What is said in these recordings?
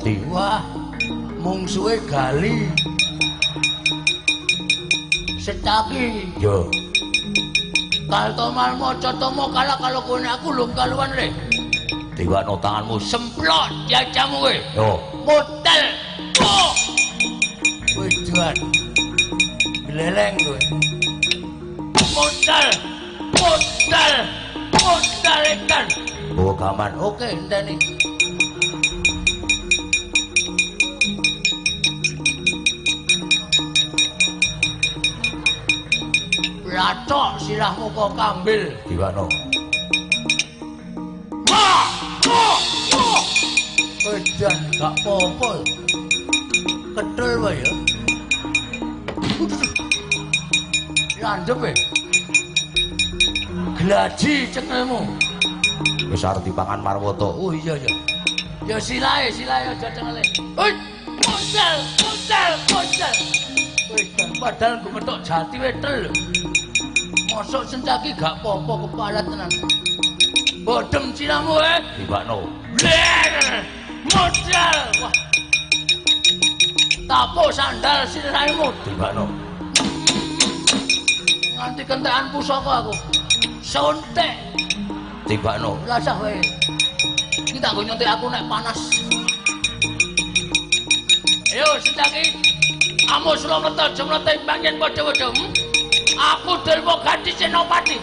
Jati. Wah, mungsuhe Gali. Sencaki. Yo. Kartomarma Catomo kalah kalau kowe aku lho kaluan le. Diwakno tanganmu. Semplok jajamu kowe. Yo. Modal. Oh. Wedan. Gleleng kowe. Modal. Modal. Modal edan. Oh, gaman. Oke, enteni. Lacok sirahmu kok kambil. Diwakno. Wah! Wah! Wah! Edan gak apa-apa. Ketul wae ya. Landhep e. Glaji cekelmu. Wis arep dipangan Marwata. Oh iya ya. Ya silahe, silahe aja cengele. Hoi! Modal, modal, modal. Edan padahal nggo metok jati wetel lho. Mosok Sencaki gak apa-apa kepalat tenan. Bodem sirahmu eh. Diwakno. Ler! Modal. Wah. Tapo sandal sirahmu. Diwakno. Nganti kentekan pusaka aku. Sontek. Tibakno. Rasah wae. Iki tak nggo nyontek aku nek panas. Ayo Sencaki. Amo Sulawesi jumlah timbangin padha-padha. Aku Darma Gadis Senopati.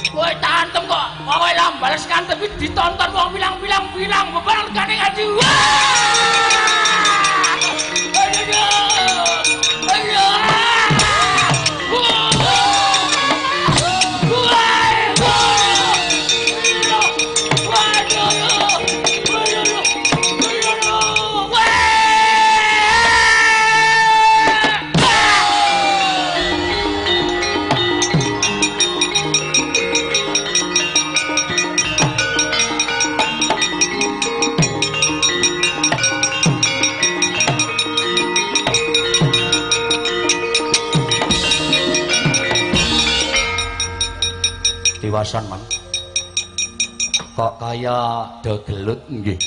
Kowe tak antem kok. Kowe lah bales ngantem iki ditonton wong bilang-bilang bilang beban regane ngaji. Wah! Ayo. Ayo. Tiwasan man. Kok kaya do gelut nggih.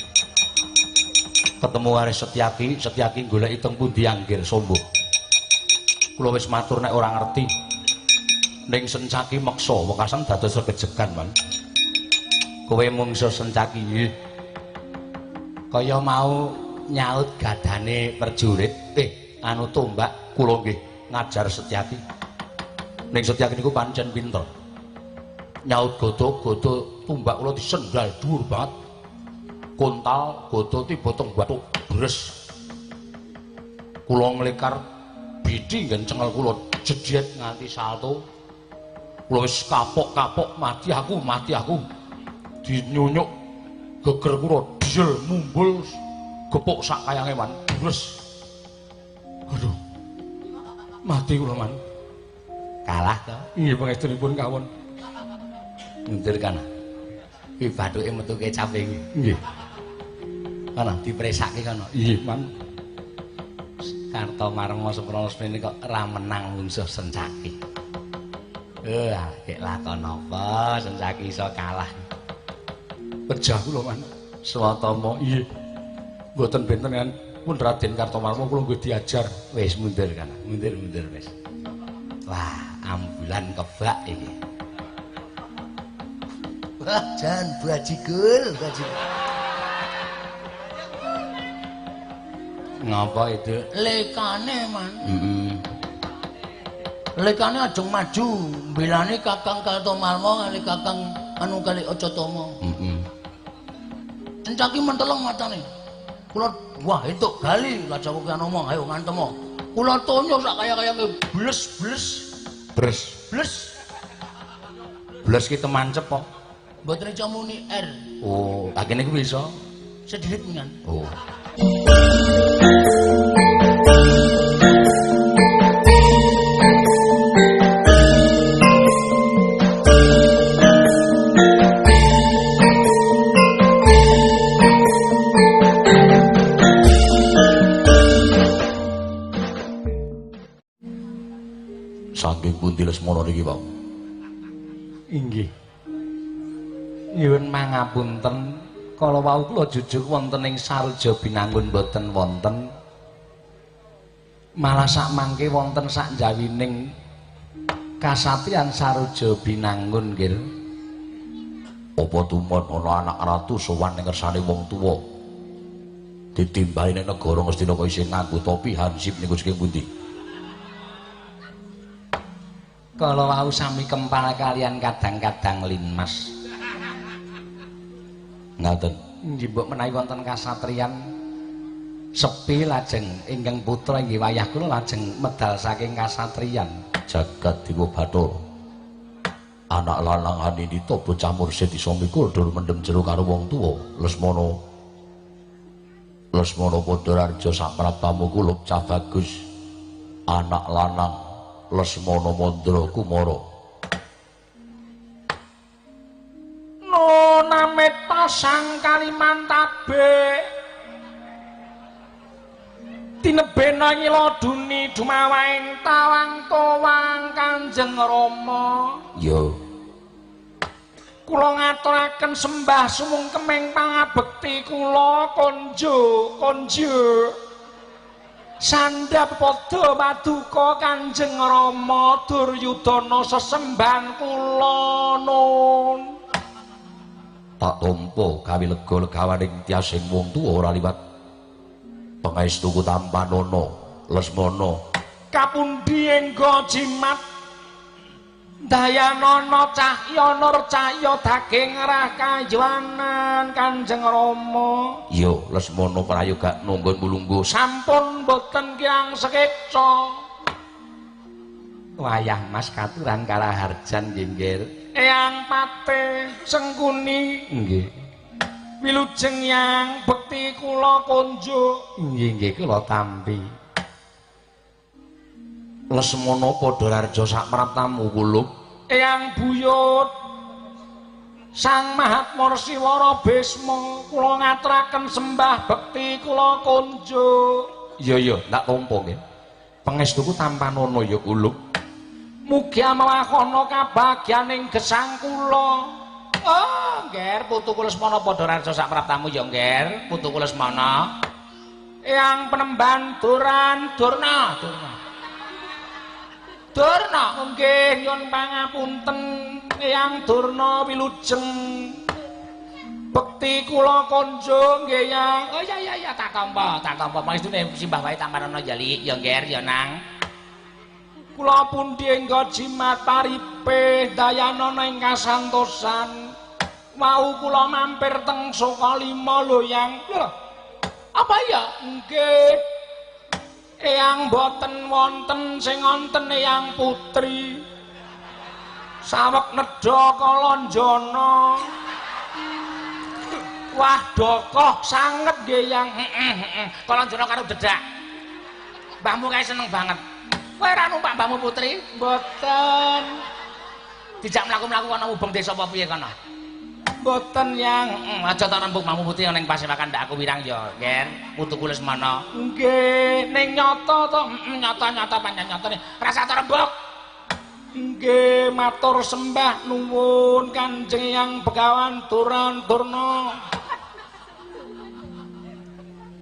Ketemu karo Setyaki, Setyaki goleki teng pundi Anggir Sombo. Kula wis matur nek ora ngerti. Ning Sencaki meksa wekasan dados regejegan man. Kowe mungsuh Sencaki nggih. Kaya mau nyaut gadane prajurit, anu tombak kula nggih ngajar Setyaki. Ning Setyaki niku pancen pinter. Nyaut godo-godo tumbak kula disendal dhuwur banget. Kontal godo tiba teng bathuk bres. Kula nglekar bidi nggen cengel kula jejet nganti salto. Kula wis kapok-kapok mati aku, mati aku. Dinyunyuk geger kula diesel mumbul gepuk sak kayange man. Bres. Aduh. Mati kula man. Kalah to? Nggih pangestunipun kawon. Mundur kana. Kuwi bathuke metu kecap iki. Nggih. Kana dipresake kana. Nggih, Man. Kartomarma Suprana semene kok ra menang mungsuh Sencaki. Gek lakon apa Sencaki iso kalah. Pejah kula, Man. Swatama. Nggih. Mboten benten kan pun Raden Kartomarma kula nggih diajar. Wis mundur kana. Mundur-mundur wis. Wah, ambulan kebak iki. Wah, jan bajigul, bajigul. Ngapa itu? Lekane, Man. Lekane ajeng maju, mbelani Kakang Kartomarma kali Kakang anu kali Acatama. Sencaki menteleng matane. Kula wah entuk gali lajeng kowe ngomong, ayo ngantemo. Kula tonyo sak kaya-kaya bles-bles. Bres. Bles. Bles ki temancep kok. Mboten iso muni R. Oh, akene kuwi iso sedilit kan. Oh. Saking pundi Lesmana niki, Pak? Inggih. Nyuwun mangapunten Kala wau kula jujug wonten ing Saruja Binangun boten wonten. Malah sak mangke wonten sak njawining kasatriyan Saruja Binangun nggih. Apa tumon ana anak ratu sowan ning ngersane wong tuwa? Ditimbali ning negara Ngastina kok isih nganggo topi hansip niku saking pundi? Kala wau sami kempal kalian kadang-kadang linmas. Ngaten. Nggih mbok menawi wonten kasatriyan sepi lajeng ingkang putra inggih wayah kula lajeng medal saking kasatriyan. Jagat Dewa Bathara. Anak lanang Anindita bocah mursid iso mikul dur mendem jero karo wong tuwa. Lesmana. Lesmana padha rarja saprabtamu kulup cah bagus. Anak lanang Lesmana Mandra Kumara. Nonameta sang Kalimantabe tinebena ngila duni dumawaing tawang towang Kanjeng Rama. Ya. Kula ngaturaken sembah sumungkeming pangabekti kula konjo konjo sandhap padha paduka Kanjeng Rama Duryudana sesembahan kula nun. Tak tampa gawe lega legawaning tiasing wong tuwa ora liwat pangaestuku tampanana Lesmana. Kapundi engga jimat dayanana cahya nur cahya daging rah kayuwanan Kanjeng Rama. Ya Lesmana prayoga nunggun mulungguh sampun boten kirang sekeca. Wayah Mas katuran karaharjan nggih nggih. Eyang Patih Sengkuni nggih. Wilujeng yang bekti kula konjuk. Nggih nggih kula tampi. Lesmana padha rarja sak praptamu kulup. Eyang buyut Sang Mahatma Resi Wara Bisma kula ngaturaken sembah bekti kula konjuk. Iya iya tak tampa nggih. Pangestuku tampanana ya kulup. Mugi amawahana kabagyaning gesang kula. Oh, Ngger, putuku Lesmana padha rarja sak praptamu ya, Ngger. Putuku Lesmana. Eyang penemban Duran Durna, Durna. Durna, nggih nyuwun pangapunten Eyang Durna wilujeng. Bekti kula konjo nggih, Yang. Oh iya iya iya tak tampa, tak tampa. Pangestune simbah wae tampanana ya, Lik, ya Ngger, ya Nang. Kula pundi engga jimat paripe dayanana ing kasantosan. Wau kula mampir teng Sukalima lho, Yang. Lho. Apa ya? Nggih. Eyang boten wonten sing wonten Eyang Putri. Saweg nedha kalanjana. Wah, dokoh sanget nggih, Yang. Heeh, heeh. Kalanjana karo dedak. Mbahmu kae seneng banget. Kowe ora numpak mbahmu Putri? Mboten. Dijak mlaku-mlaku ana mubeng desa apa piye kono? Mboten, Yang. Heeh, aja tak rembug mbahmu Putri ning pasewakan ndak aku wirang ya, Nger. Putuku Lesmana. Nggih, ning nyata to? Heeh, nyata-nyata pancen nyatane. Rasa tak rembug. Nggih, matur sembah nuwun Kanjeng Yang Begawan Duran Durna.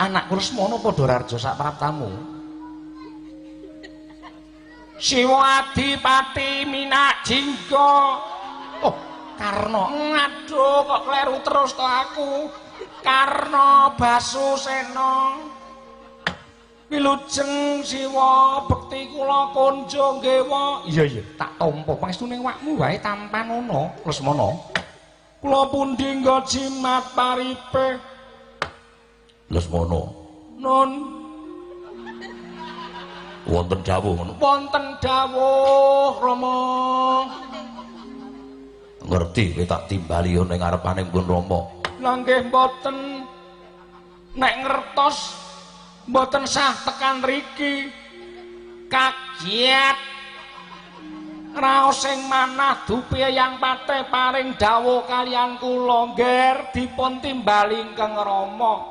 Anakku Lesmana padha rarja sak praptamu. Siwa Adipati Minak Jingga. Oh, Karna. Aduh, kok kleru terus to aku. Karna Basusena. Wilujeng Siwa bekti kula konjo nggih wa. Iya iya, tak tampa pangestune awakmu wae tampanana Lesmana. Kula pundi nggo jimat paripe. Lesmana. Nun. Wonten dawuh ngono. Wonten dawuh Rama. Ngerti kowe tak timbali ning ngarepane nggon Rama. Lah nggih mboten. Nek ngertos mboten sah tekan riki. Kaget. Raos sing manah dupi Eyang Patih paring dawuh kalian kula ngger dipun timbali ingkang Rama.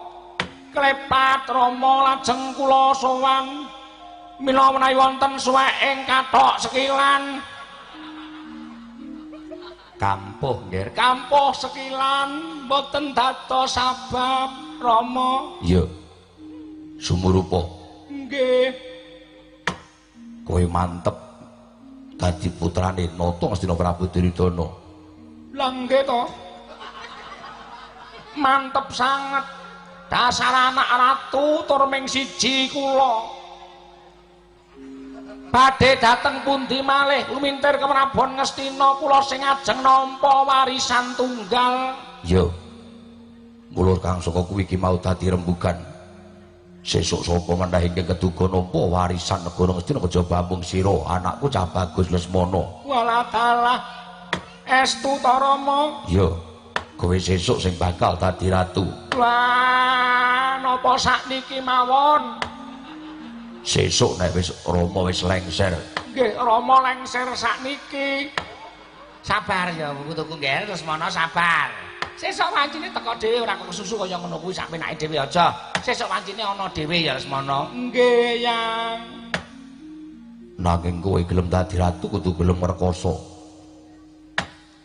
Klepat Rama lajeng kula sowan. Mila menawi wonten suweking kathok sekilan. Kampuh, Nger. Kampuh sekilan mboten dados sabab, Rama. Iya. Sumurupa. Nggih. Kowe mantep dadi putrane Nata Ngastina Prabu Duryudana. Lah nggih to. Mantep sanget. Dasar anak ratu tur ming siji kula. Badhe dateng pundi malih lumintir keprabon Ngastina kula sing ajeng nampa warisan tunggal. Iya. Mula kang saka kuwi iki mau dadi rembugan. Sesuk sapa meneh ingkang keduga nampa warisan negara Ngastina kejaba amung sira, anakku Cah Bagus Lesmana. Walah dalah. Estu ta Rama? Iya. Kowe sesuk sing bakal dadi ratu. Lah napa sakniki mawon? Sesuk nek wis Rama wis lengser. Nggih, Rama lengser sakniki. Sabar ya putuku Nger, Lesmana sabar. Sesuk wancine teko dhewe ora kok kesusu kaya ngono kuwi sak penake dhewe aja. Sesuk wancine ana dhewe ya Lesmana. Nggih, Yang. Nanging kowe gelem dadi ratu kudu gelem ngrekoso.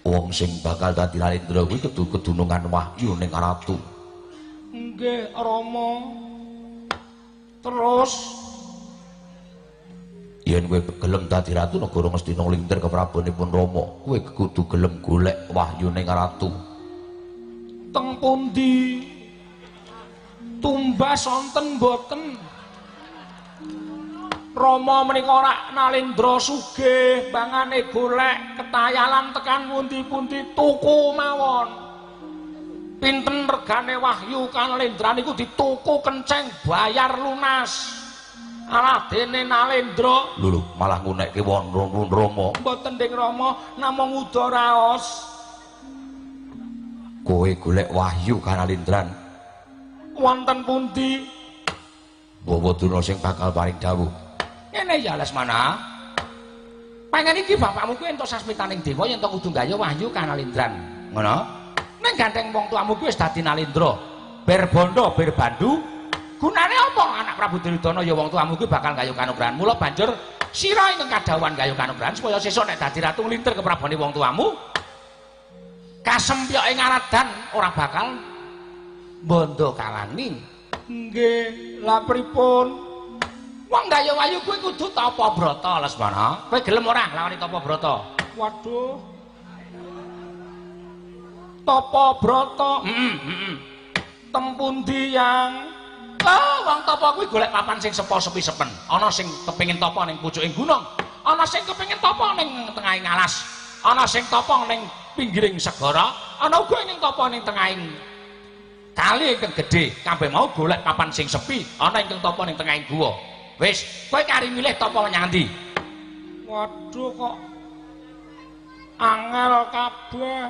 Wong sing bakal dadi Narendra kuwi kudu kedunungan wahyu ning ratu. Nggih, Rama. Terus yen kowe gelem dadi ratu negara Ngastina lintir keprabonipun Rama, kowe kudu gelem golek wahyune ratu. Teng pundi? Tumbas wonten mboten? Rama menika rak Nalendra sugih, bangane golek ketayalan tekan pundi-pundi tuku mawon. Pinten regane wahyu Kanalendra niku dituku kenceng bayar lunas. Alah dene Nalendra lho malah ngunekke wong Rama. Mboten Ding Rama, namung uda raos. Kowe golek wahyu Kanalendran. Wonten pundi? Bawa Durna sing bakal paring dawuh. Ngene ya Lesmana. Pengen iki bapakmu kuwi entuk sasmitaning dewa yen to kudu gayuh wahyu Kanalendran. Ngono? Ning gandeng wong tuamu kuwi wis dadi Nalendra. Ber bondo, ber bandu. Gunane apa anak Prabu Duryudana ya wong tuamu kuwi bakal gayuh kanugrahan. Mula banjur sira ingkang kadhawuhan gayuh kanugrahan supaya sesuk nek dadi ratu nglintir keprabone wong tuamu kasempyoke ngaradan ora bakal bondo kalani. Nggih, lha pripun? Wong gayuh wahyu kuwi kudu tapa brata Lesmana. Kowe gelem ora nglakoni tapa brata? Waduh. Tapa brata? Heeh, heeh. Teng pundi, Yang? Oh, wong tapa kuwi golek papan sing sepo sepi sepen. Ana sing kepengin tapa ning pucuking gunung, ana sing kepengin tapa ning tengahing alas, ana sing tapa ning pinggiring segara, ana uga ing tapa ning tengahing kali ingkang gedhe. Kabeh mau golek papan sing sepi, ana ingkang tapa ning tengahing guwa. Wis, kowe kari milih tapa menyang endi? Waduh kok angel kabeh.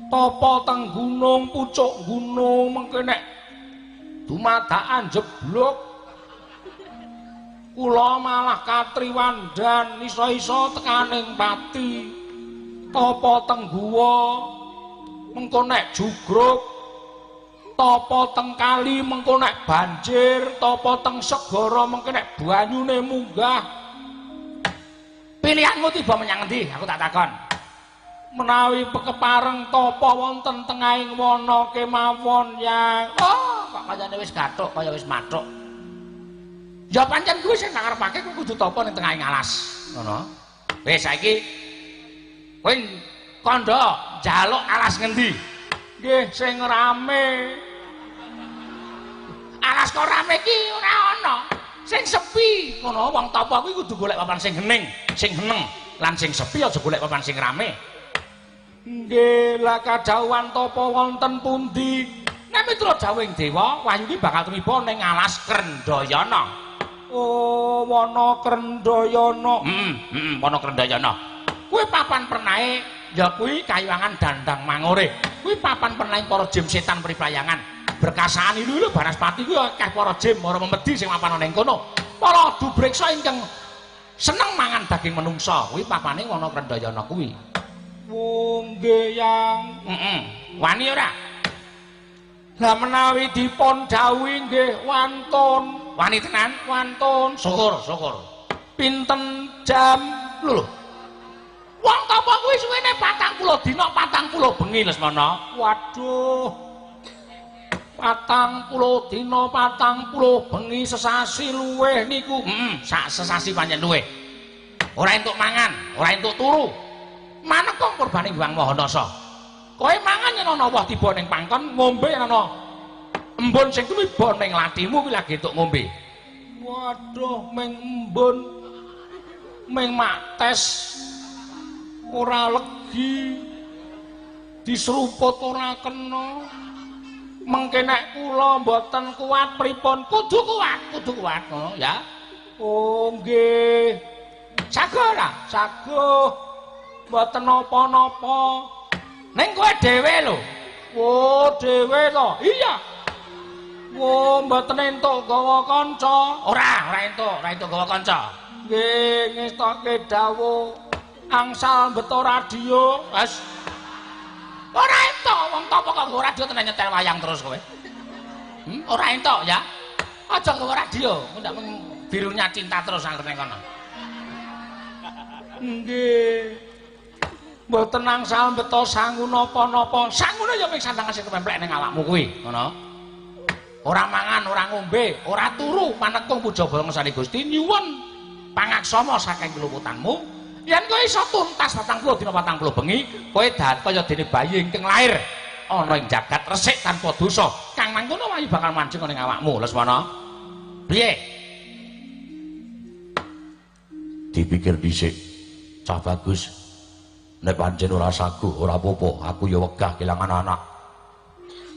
Tapa teng gunung, pucuk gunung mengke nek dumadakan jeblok kula malah katriwandan iso-iso tekaning pati. Tapa teng guwa mengko nek jugruk, tapa teng kali mengko nek banjir, tapa teng segara mengko nek banyune munggah. Pilihanmu tiba menyang endi? Aku tak takon. Menawi kepareng tapa wonten tengahing wana kemawon, Yang. Oh, kok kayane wis gathuk kaya wis mathuk. Ya pancen kuwi sing tak karepake kuwi kudu tapa ning tengahing alas. Ngono. Wis saiki kowe kandha njaluk alas ngendi? Nggih, sing rame. Alas kok rame iki ora ana. Sing sepi. Ngono wong tapa kuwi kudu golek papan sing hening, sing heneng lan sing sepi, aja golek papan sing rame. Nggih, lah kadhawuhan tapa wonten pundi? Nek miturut dawuhing dewa, wahyu iki bakal tumiba ning alas Krendayana. Oh, wana Krendayana. Heeh, heeh, wana Krendayana. Kuwi papan pernahe ya kuwi kayuwangan Dandang Mangore. Kuwi papan pernahe para jim setan priprayangan. Berkasaan ilu-ilu Banaspati kuwi akeh para jim, para memedi sing mapan ana ning kono. Para dubreksa ingkang seneng mangan daging menungsa, kuwi papane wana Krendayana kuwi. Oh, nggih, Yang. Heeh. Wani ora? Lah menawi dipun dawuhi nggih wantun. Wani tenan? Wantun. Syukur, syukur. Pinten jam? Lho. Wong tapa kuwi kuwi suwene 40 dina 40 bengi Lesmana. Waduh. 40 dina 40 bengi sesasi luweh niku. Heeh, sak sesasi pancen luweh. Ora entuk mangan, ora entuk turu. Maneka kurbane Hyang Maha Nasa. Kowe mangan yen ana woh tiba ning pangkon, ngombe yen ana embun sing tumiba ning latimu kuwi lagi entuk ngombe. Waduh, ming embun. Ming maktes ora legi. Diseruput ora kena. Mengke nek kula mboten kuat pripun? Kudu kuat ngono ya. Oh nggih. Saguh ora? Saguh. Mboten napa-napa. Ning kowe dhewe lho. Oh, dhewe to. Iya. Oh, mboten entuk gawa kanca. Ora, ora entuk gawa kanca. Nggih, ngestoke dawuh angsal beto radio. Wes. Ora entuk wong topo kok nggo radio tenan nyetel wayang terus kowe. Ora entuk ya. Aja nggawa radio, ndak birunya cinta terus anggere ning kono. Nggih. Mboten angsal beto sangu napa-napa. Sangune ya mung sandangan sing kememplek ning awakmu kuwi, ngono. Ora mangan, ora ngombe, ora turu, manekung puja ngersane Gusti nyuwun pangaksama saking keluputanmu. Yen kowe iso tuntas 40 dina 40 bengi, kowe dadi kaya dene bayi ingkang lair ana ing jagat resik tanpa dosa. Kang mangkono wahyu bakal manjing ning awakmu, Lesmana. Piye? Dipikir dhisik. Cah bagus. Nek pancen ora saguh, ora apa-apa, aku ya wegah kelangan anak.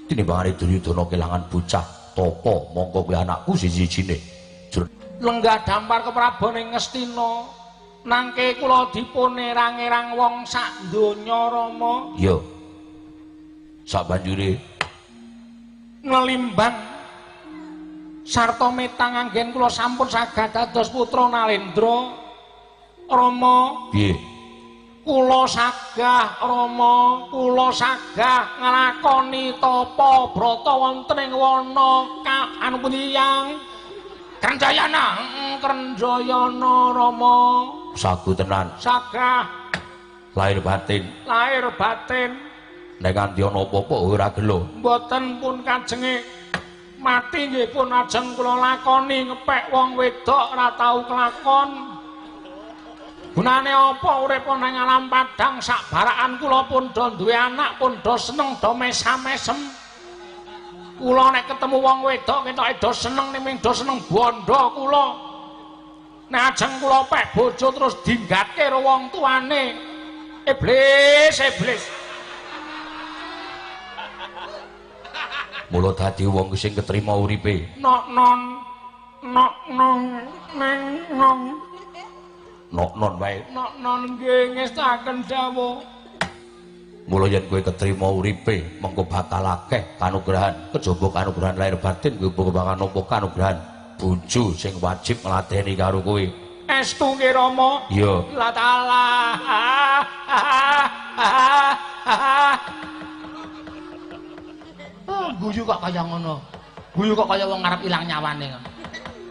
Tinimbangane Duryudana kelangan bocah tapa mongko kuwi anakku siji-sijine. Lenggah dampar keprabon ing Ngastina. Nangke kula dipun erang-erang wong sak donya Rama. Iya. Sak banjure nglimbang sarta metang anggen kula sampun saged dados putra Nalendra. Rama. Piye? Kula sagah Rama, kula sagah nglakoni tapa brata wonten ing wana anu pundi Yang Krenjayana. Heeh, Krenjayana Rama. Sagu tenan. Sagah. Lahir batin. Lahir batin. Nek nganti ana apa-apa ora gelo. Mboten pun kajenge mati nggih pun ajeng kula lakoni ngepek wong wedok ora tau kelakon. Gunane apa urip nang alam padang sak barakan kula pun do duwe anak pun do seneng do mesam-mesem. Kula nek ketemu wong wedok ketoke do seneng ning do seneng bondo kula. Nek ajeng kula pek bojo terus dinggatke karo wong tuane. Iblis, iblis. Mula dadi wong sing ketrima uripe. Nok non nok nong neng nong. Nok non wae. Nok non nggih ngestaken dawuh. Mula yen kowe ketrima uripe, mengko bakal akeh kanugrahan, kejaba kanugrahan lahir batin kowe bakal nampa kanugrahan bojo sing wajib ngladeni karo kowe. Estu nggih Rama. Iya. La taala. Oh, guyu kok kaya ngono. Guyu kok kaya wong arep ilang nyawane ngono.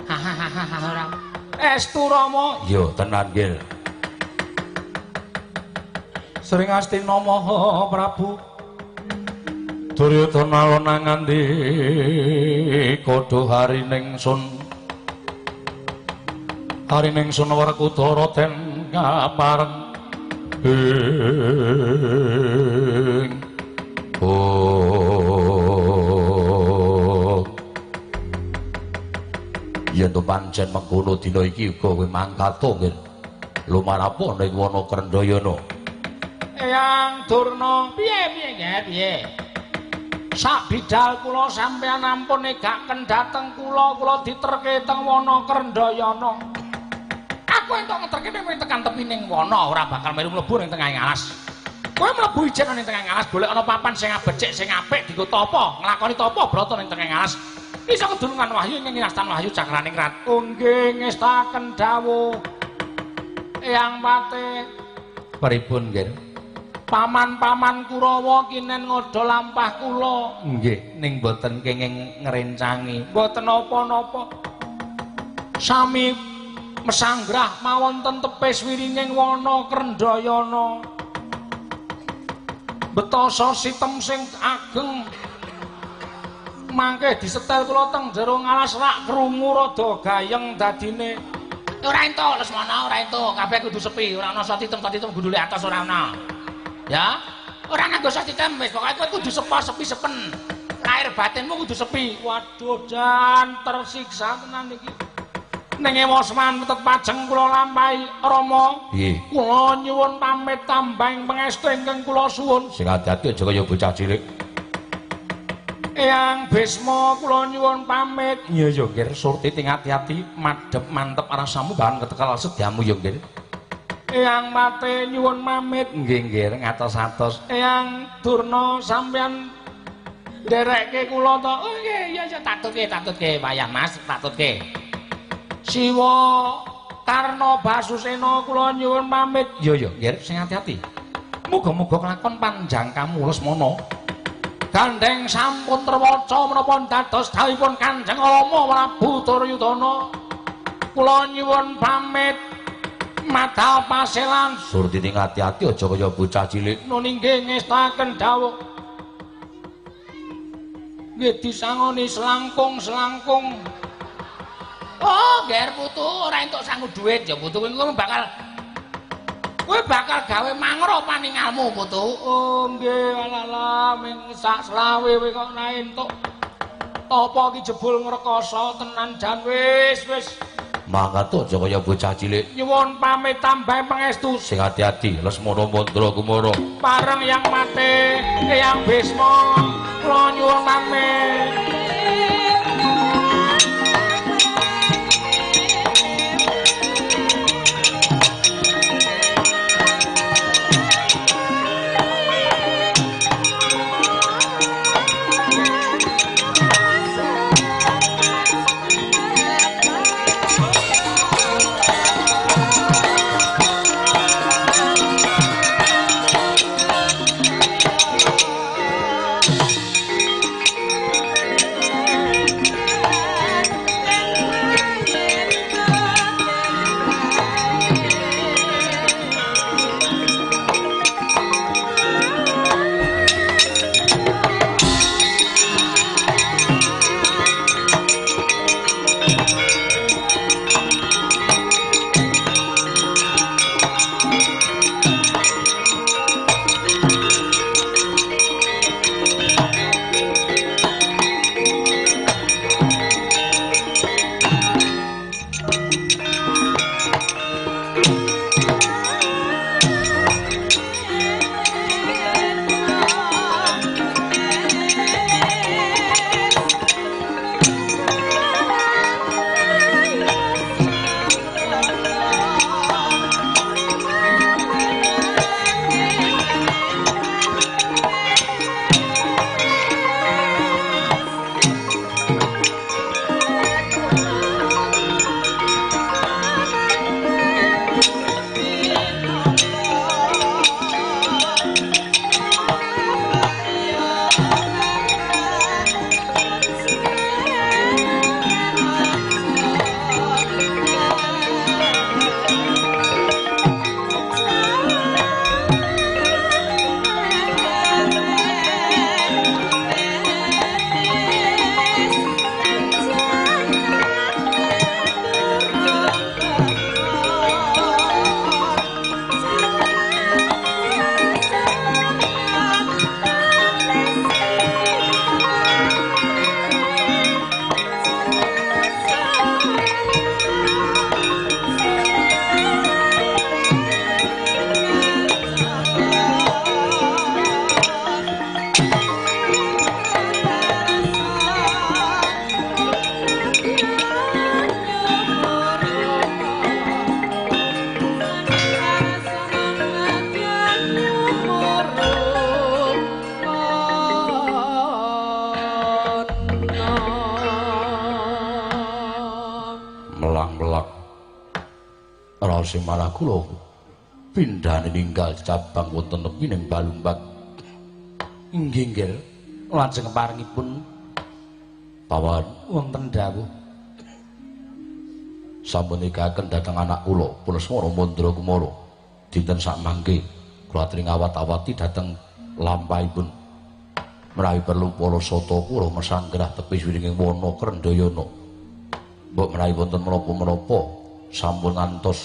Hahaha ora. Estu Rama. Iya, tenan nggih. Sring Astina Maha Prabu Duryudana lonang nganti kodho harining sun harining sun Werkudara den kapareng ing oh yen to pancen mengkono dina iki uga kowe mangkat to nggih lumarapa ning wana Krendayana. Eyang Durna, piye piye nggih piye? Sak bidal kula sampeyan ampun negaken dhateng kula, kula diterke teng wana Krendayana. Aku entuk ngeterke ning tekan tepining wana, ora bakal melu mlebu ning tengahing alas. Kowe mlebu ijen ning tengahing alas, golek ana papan sing becik sing apik dienggo tapa, nglakoni tapa brata ning tengahing alas. Iso kedulungan wahyu ing nginastan wahyu cakraning rat. Oh nggih ngestaken dawuh. Eyang Patih. Pripun nggih? Paman-paman Kurawa kinen ngodha lampah kula. Nggih, ning boten kenging ngrencangi. Mboten napa-napa. Sami mesanggrah mawon ten tepis wiringing wana Krendayana. Betoso sitem sing ageng. Mangke disetel kula teng jero ngalas rak krungu rada gayeng dadine. Ora entuk Lesmana, ora entuk. Kabeh kudu sepi, ora ana satitem-satitem gundule atas ora ana. Ya. Ora nganggo satitem wis pokoke kowe kudu sepo sepi sepen. Lahir batinmu kudu sepi. Waduh jan tersiksa tenan iki. Ning ewasman tetep pajeng kula lampahi Rama. Nggih. Kula nyuwun pamit tambahing pangestu ingkang kula suwun. Sing ati-ati aja kaya bocah cilik. Eyang Bisma kula nyuwun pamit. Iya ya nggih, Surti ting ati-ati madhep mantep rasamu bahan ketekal sedyamu ya nggih. Eyang Pate nyuwun pamit. Nggih nggih, ngatos-atos. Eyang Durna sampeyan nderekke kula to. Oh nggih, iya iya tatutke, tatutke wayah Mas, tatutke. Siwa Karna Basusena kula nyuwun pamit. Iya ya nggih, sing ati-ati. Muga-muga kelakon panjang kamu Lesmana. Gandeng sampun terwaca menapa dados dawuhipun Kanjeng Rama Prabu Duryudana. Kula nyuwun pamit madal paselan. Surti ting ati-ati aja kaya bocah cilik. Nun inggih ngestaken dawuh. Nggih disangoni selangkung-selangkung. Oh, ger putu ora entuk sangu dhuwit ya putu kowe bakal kowe bakal gawe mangro paningalmu putu. Oh nggih, alalah ming sak selawe kowe kok ora entuk. Apa iki jebul ngrekoso tenan jan wis wis. Mangkat aja kaya bocah cilik. Nyuwun pamit tambah pangestu. Sing ati-ati Lesmana Mandra Kumara. Pareng Yang Mate, Eyang Bisma, kula nyuwun pamit. Melang-melang raose marah kula pindhane ninggal cabang wonten nepi ning Balumbat. Nggih nggih, lajeng paringipun pawon wonten dawuh sampun nikahaken dhateng anak kula Lesmana Mandra Kumara. Dinten sak mangke kula aturi ngawat-awati dhateng lampahipun. Menawi perlu para sata kula mesanggrah tepis wiringing wana Krendhayana. Mbok menawi wonten menapa-menapa sampun ngantos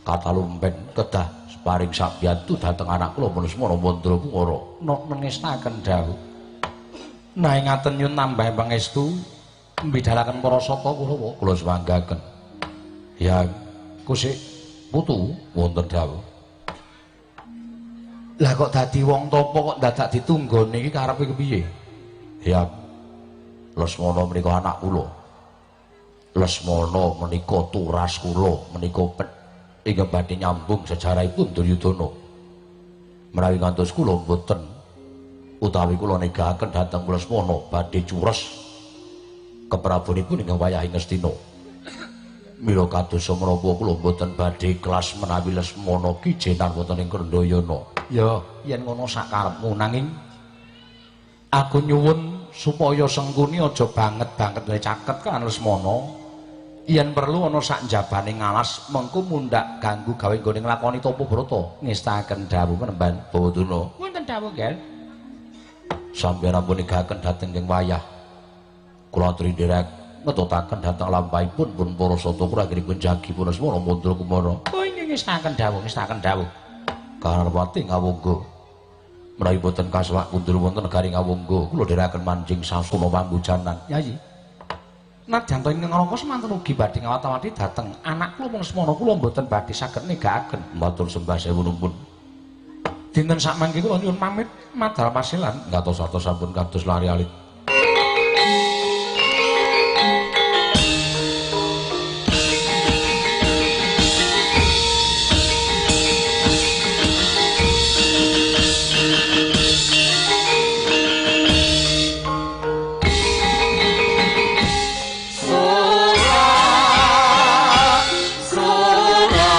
katalumpen kedah paring sabiyantu dhateng anak kula Lesmana Mandra Kumara. Nok nengestaken dawuh. Nah ngaten nyun tambah pangestu mbidalaken para sata Kurawa. Kula semanggaken. Ya kusik putu wonten dawuh. Lah kok dadi wong tapa kok dadak ditunggone iki karepe kepiye? Ya Lesmana menika anak kula. Lesmana menika turas kula menika ingkang badhe nyambung sejarahipun Duryudana. Menawi ngantos kula mboten utawi kula negaken dhateng Lesmana badhe cures keprabonipun ingkang wayahe Ngastina. Mila kados menapa kula mboten badhe ikhlas menawi Lesmana kijenan wonten ing Krendhayana. Ya, yen ngono sakarepmu nanging aku nyuwun supaya Sengkuni aja banget-banget wae caket kan Lesmana. Yen perlu ana sak njabane ngalas mengko mundhak ganggu gawe nggone nglakoni tapa brata. Ngestaken dawuh penemban Bawaduna. Wonten dawuh, Nggih. Sampeyan ampun negaken dhateng ing wayah. Kula aturi nderek ngetutaken dhateng lampahipun pun para sata kula anggenipun jagi pun Lesmana Mandra Kumara. Oh inggih ngestaken dawuh, ngestaken dawuh. Karepati ngawonggo. Menawi boten kaswak kundur wonten negari Ngawonggo, kula dherekaken manjing sasana pambujanan. Yayi. Nadyan to ingkang Rangka semanten ugi badhe ngawat-awati dhateng anak kula Lesmana kula mboten badhe saged negakaken. Matur sembah sewu numpun. Dinten sakmangke kula nyuwun pamit madal pasilan. Ngatos-atos sampun kados lari alit. Sura, sura,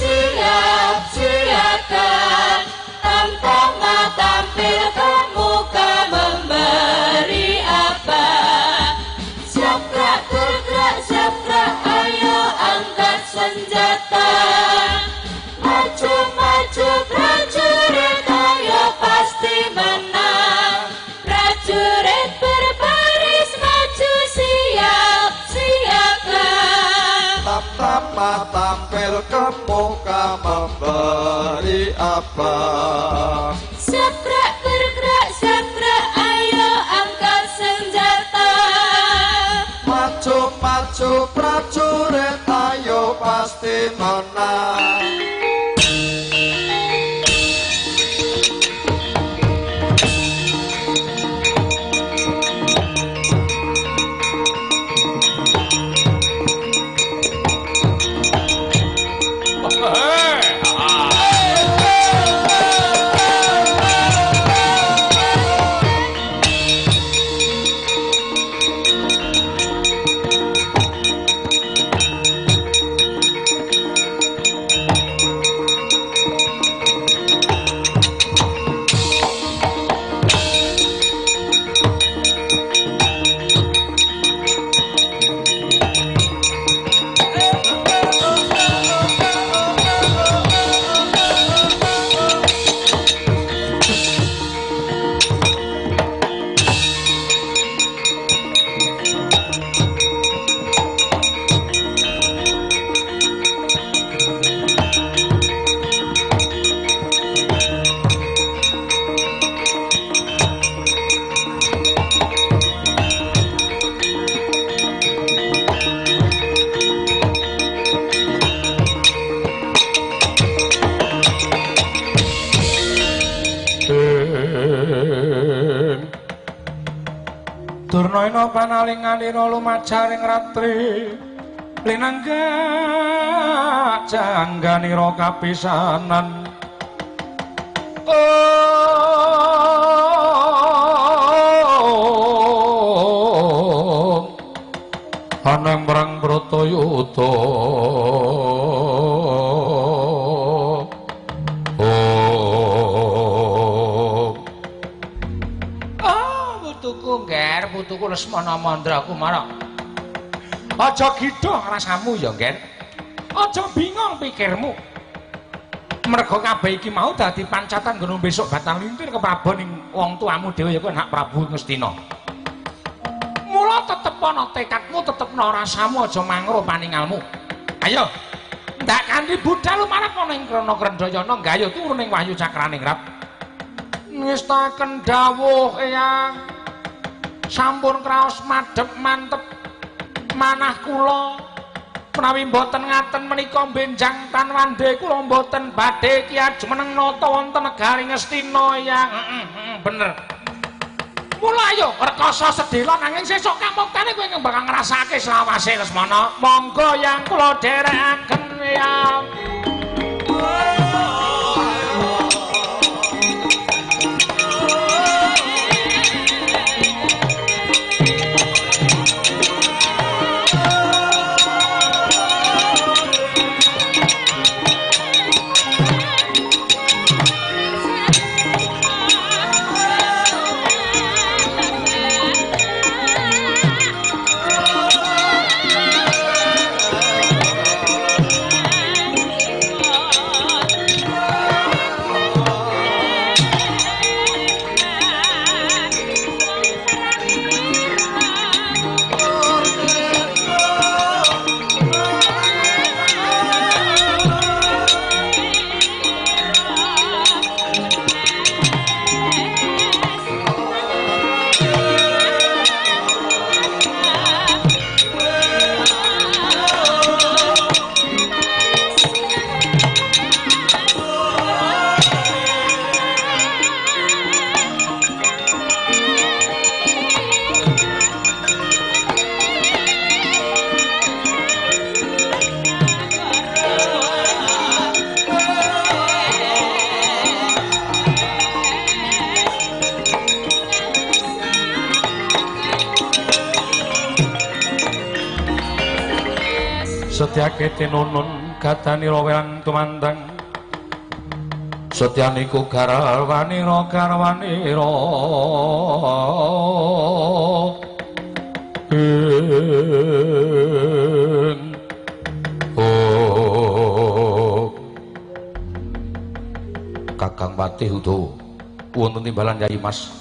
siap siaga. Tamtama tampil ke muka memberi apa. Siap gerak bergerak, siap gerak, ayo angkat senjata. Maju maju prajurit, ayo pasti menang. Prajurit berbaris maju siap siaga. Tamtama tampil ke muka memberi apa. Siap gerak bergerak, siap gerak, ayo angkat senjata. Maju maju prajurit, ayo pasti menang. Durnaina panaling-alira lumajaring ratri linanggak jangganira kapisanan. Oh, aneng perang Bratayuda. Putuku, Nger, putuku Lesmana Mandra Kumara. Aja gidhong rasamu ya, Nger. Aja bingung pikirmu. Merga kabeh iki mau dadi pancatan nggon besok batang lintir keprabon ing wong tuamu dhewe ya kuwi Nak Prabu Ngastina. Mula tetep ana tekadmu, tetepno rasamu, aja mangro paningalmu. Ayo, ndak kanthi budal lumarep ana ing Krana Krendayana gayuh turu ning Wahyu Cakraningrat. Ngestaken dawuh Eyang. Sampun kraos madhep mantep manah kula menawi mboten ngaten menika benjang tan wande kula mboten badhe ki ajumeneng nata wonten negari Ngastina Eyang. Bener. Mula ayo rekasa sedhela nanging sesuk kamuktane kowe bakal ngrasake selawase Lesmana. Monggo yang kula dherekaken Eyang. Setyake tinunun Gadanira werang tumandang setyaniku garwanira garwanira ing oh Kakang Patih Udawa wonten timbalan Yai Mas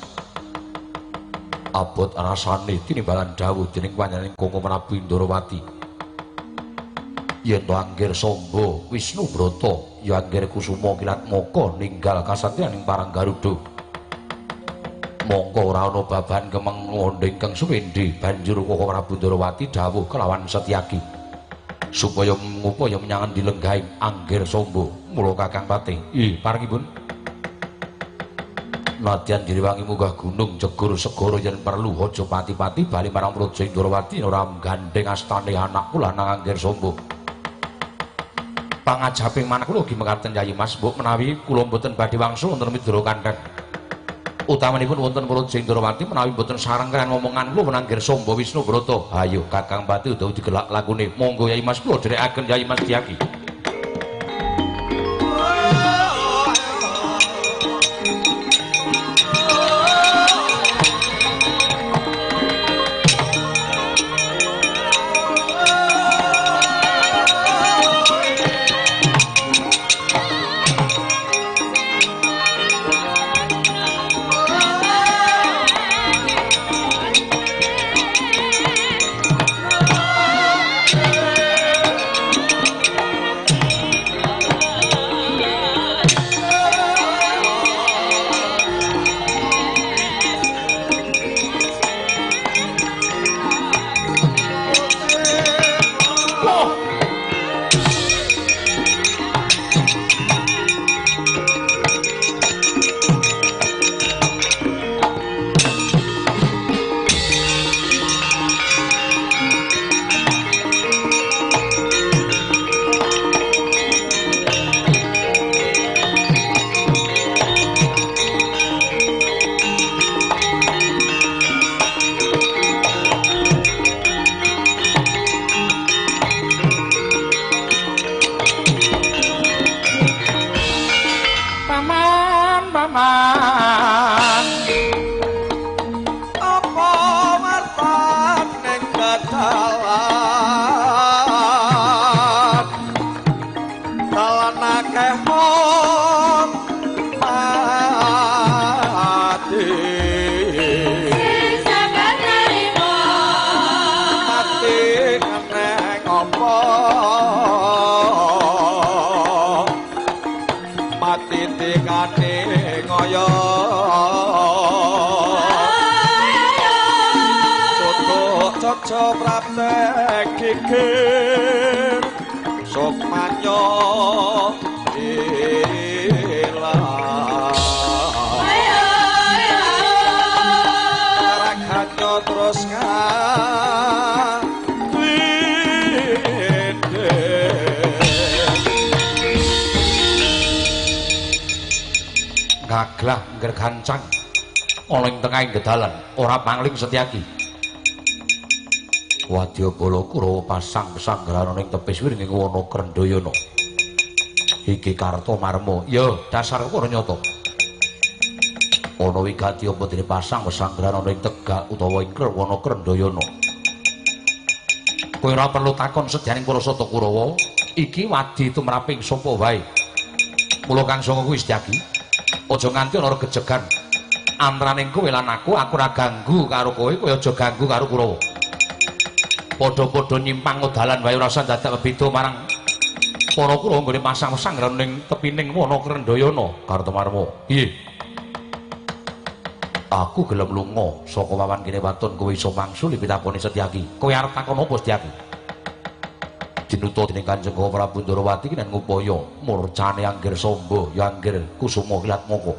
abot rasane tinimbalan dawuh dening panjenengan Koko Prabu Indrawati. Yen to Anggir Samba Wisnu Brata ya Anggir Kusuma Kilatmaka ninggal kasatriyan ing Parang Garuda. Mongko ora ana babahan kemeng ngandha ingkang suwendhi banjur Koko Prabu Ndrawati dawuh kelawan Setyaki supaya ngupaya menyang endi lenggahing Anggir Samba. Mula Kakang Patih, ih parengipun nadyan direwangi munggah gunung jegur segara yen perlu aja pati-pati bali marang Praja Indrawati ora gandheng astane anakku lanang Anggir Samba. Pangajaping manah kula ugi mekaten Yayi Mas, mbok menawi kula mboten badhe wangsul wonten Midra Kandhang. Utamanipun wonten Praja Indrawati menawi mboten sareng kaliyan omongan kula Anggir Samba Wisnu Brata. Hayo Kakang Patih utawa digelak lakune. Monggo Yayi Mas kula dherekaken Yayi Mas Diyaki. Kikir sukmanyo ilang raganyo terus ngawindhe gaglah nggergancang ana ing tengahing gedalan ora pangling Setyaki. Wadyabala Kurawa pasang pesanggrahan ing tepis wiring wana Krendhayana. Iki Kartomarma. Ya, dasar ora nyata. Ana wigati apa dene pasang pesanggrahan ing Tegal utawa ing wana Krendhayana. Kowe ora perlu takon sedyaning para sata Kurawa, iki wadi tumraping sapa wae. Mula kang sanga kuwi Setyaki, aja nganti ana regejegan antaraning kowe lan aku, aku ora ganggu karo kowe, kowe aja ganggu karo Kurawa. Padha-padha nyimpang dalan wae ora usah dadak beda marang para Kurawa nggone pasang-pasang ning tepining wana Krendhayana. Kartomarma, piye? Aku gelem lunga saka wawan kene waton kowe iso mangsuli pitakone Setyaki. Kowe arep takon apa Setyaki? Dinuta dening Kanjeng Prabu Ndrawati kinen ngupaya murcane Anggir Samba ya Anggir Kusuma Kilatmaka.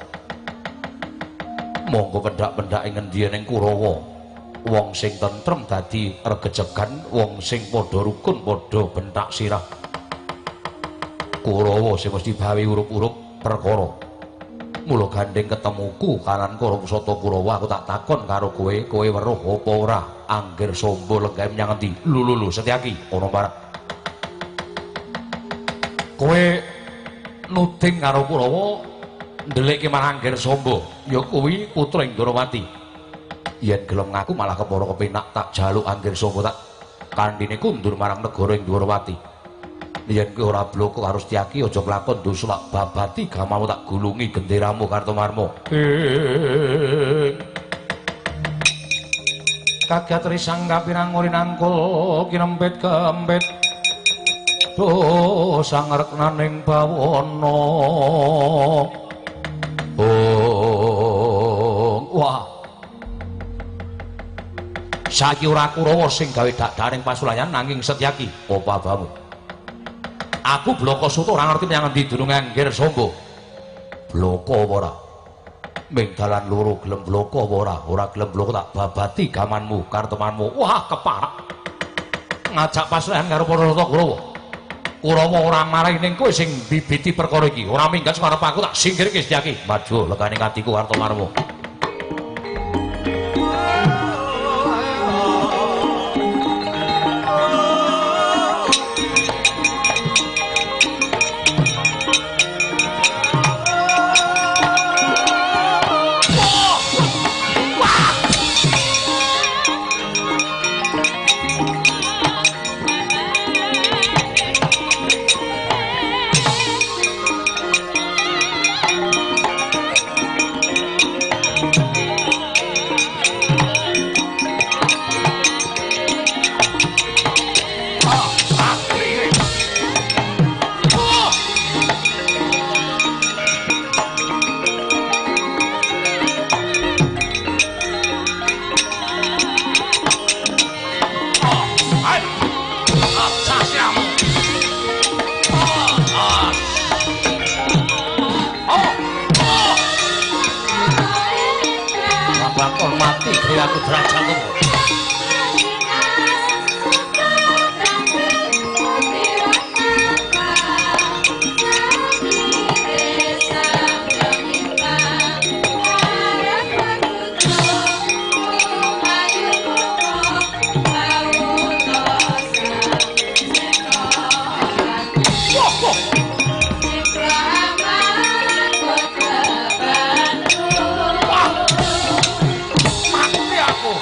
Monggo pendak-pendak ing ngendi ning Kurawa. Wong sing tentrem dadi regejegan, wong sing padha rukun padha bentak sirah. Kurawa sing mesti bawe urup-urup perkara. Mula gandeng ketemuku kalan karo Pusata Kurawa, aku tak takon karo kowe, kowe weruh apa ora Anggir Samba lenggahe menyang endi? Lho lho lho Setyaki, ana parek. Kowe nuding karo Kurawa ndelikke marang Angger Samba, ya kuwi putra Indrawati. Yen gelem ngaku malah kepara kepenak tak jaluk Angger Samba tak kandhine kundur marang negara Indrawati. Yen kowe ora bloko karo Setyaki aja kelakon dosa tak babati gamamu tak gulungi genderamu Kartomarma. Kagat risang kapirang urinangkul kinempit kempit do sangreknaning bawana. Oh, wah. Saiki ora Kurawa sing gawe dakdaning pasulayan nanging Setyaki. Apa abamu? Aku Bloko Suta ora ngerti menyang endi dununge Angger Samba. Bloko apa ora? Ming dalan loro gelem bloko apa ora? Ora gelem bloko tak babati gamanmu, kartemanmu. Wah, keparak. Ngajak pasulayan karo para Suta Kurawa. Kurawa ora marai ning kowe sing bibiti perkara iki. Ora minggat sing arep aku tak singkirke Setyaki. Maju lekane atiku Kartomarma. Lakon mati gawe aku derajatmu. Mati aku.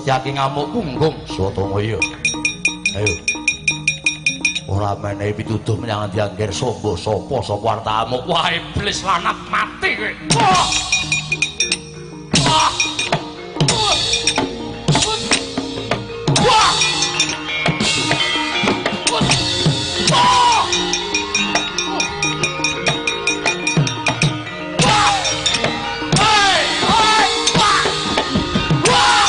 Setyaki ngamuk punggung Swatama. Ayo. Ora menehi pituduh menyang Angger Sombo sapa sapa arep amuk. Wah, iblis lanat mati kowe. Wah. Wah. Wah. Wah. Wah. Hei, hei, wah. Wah.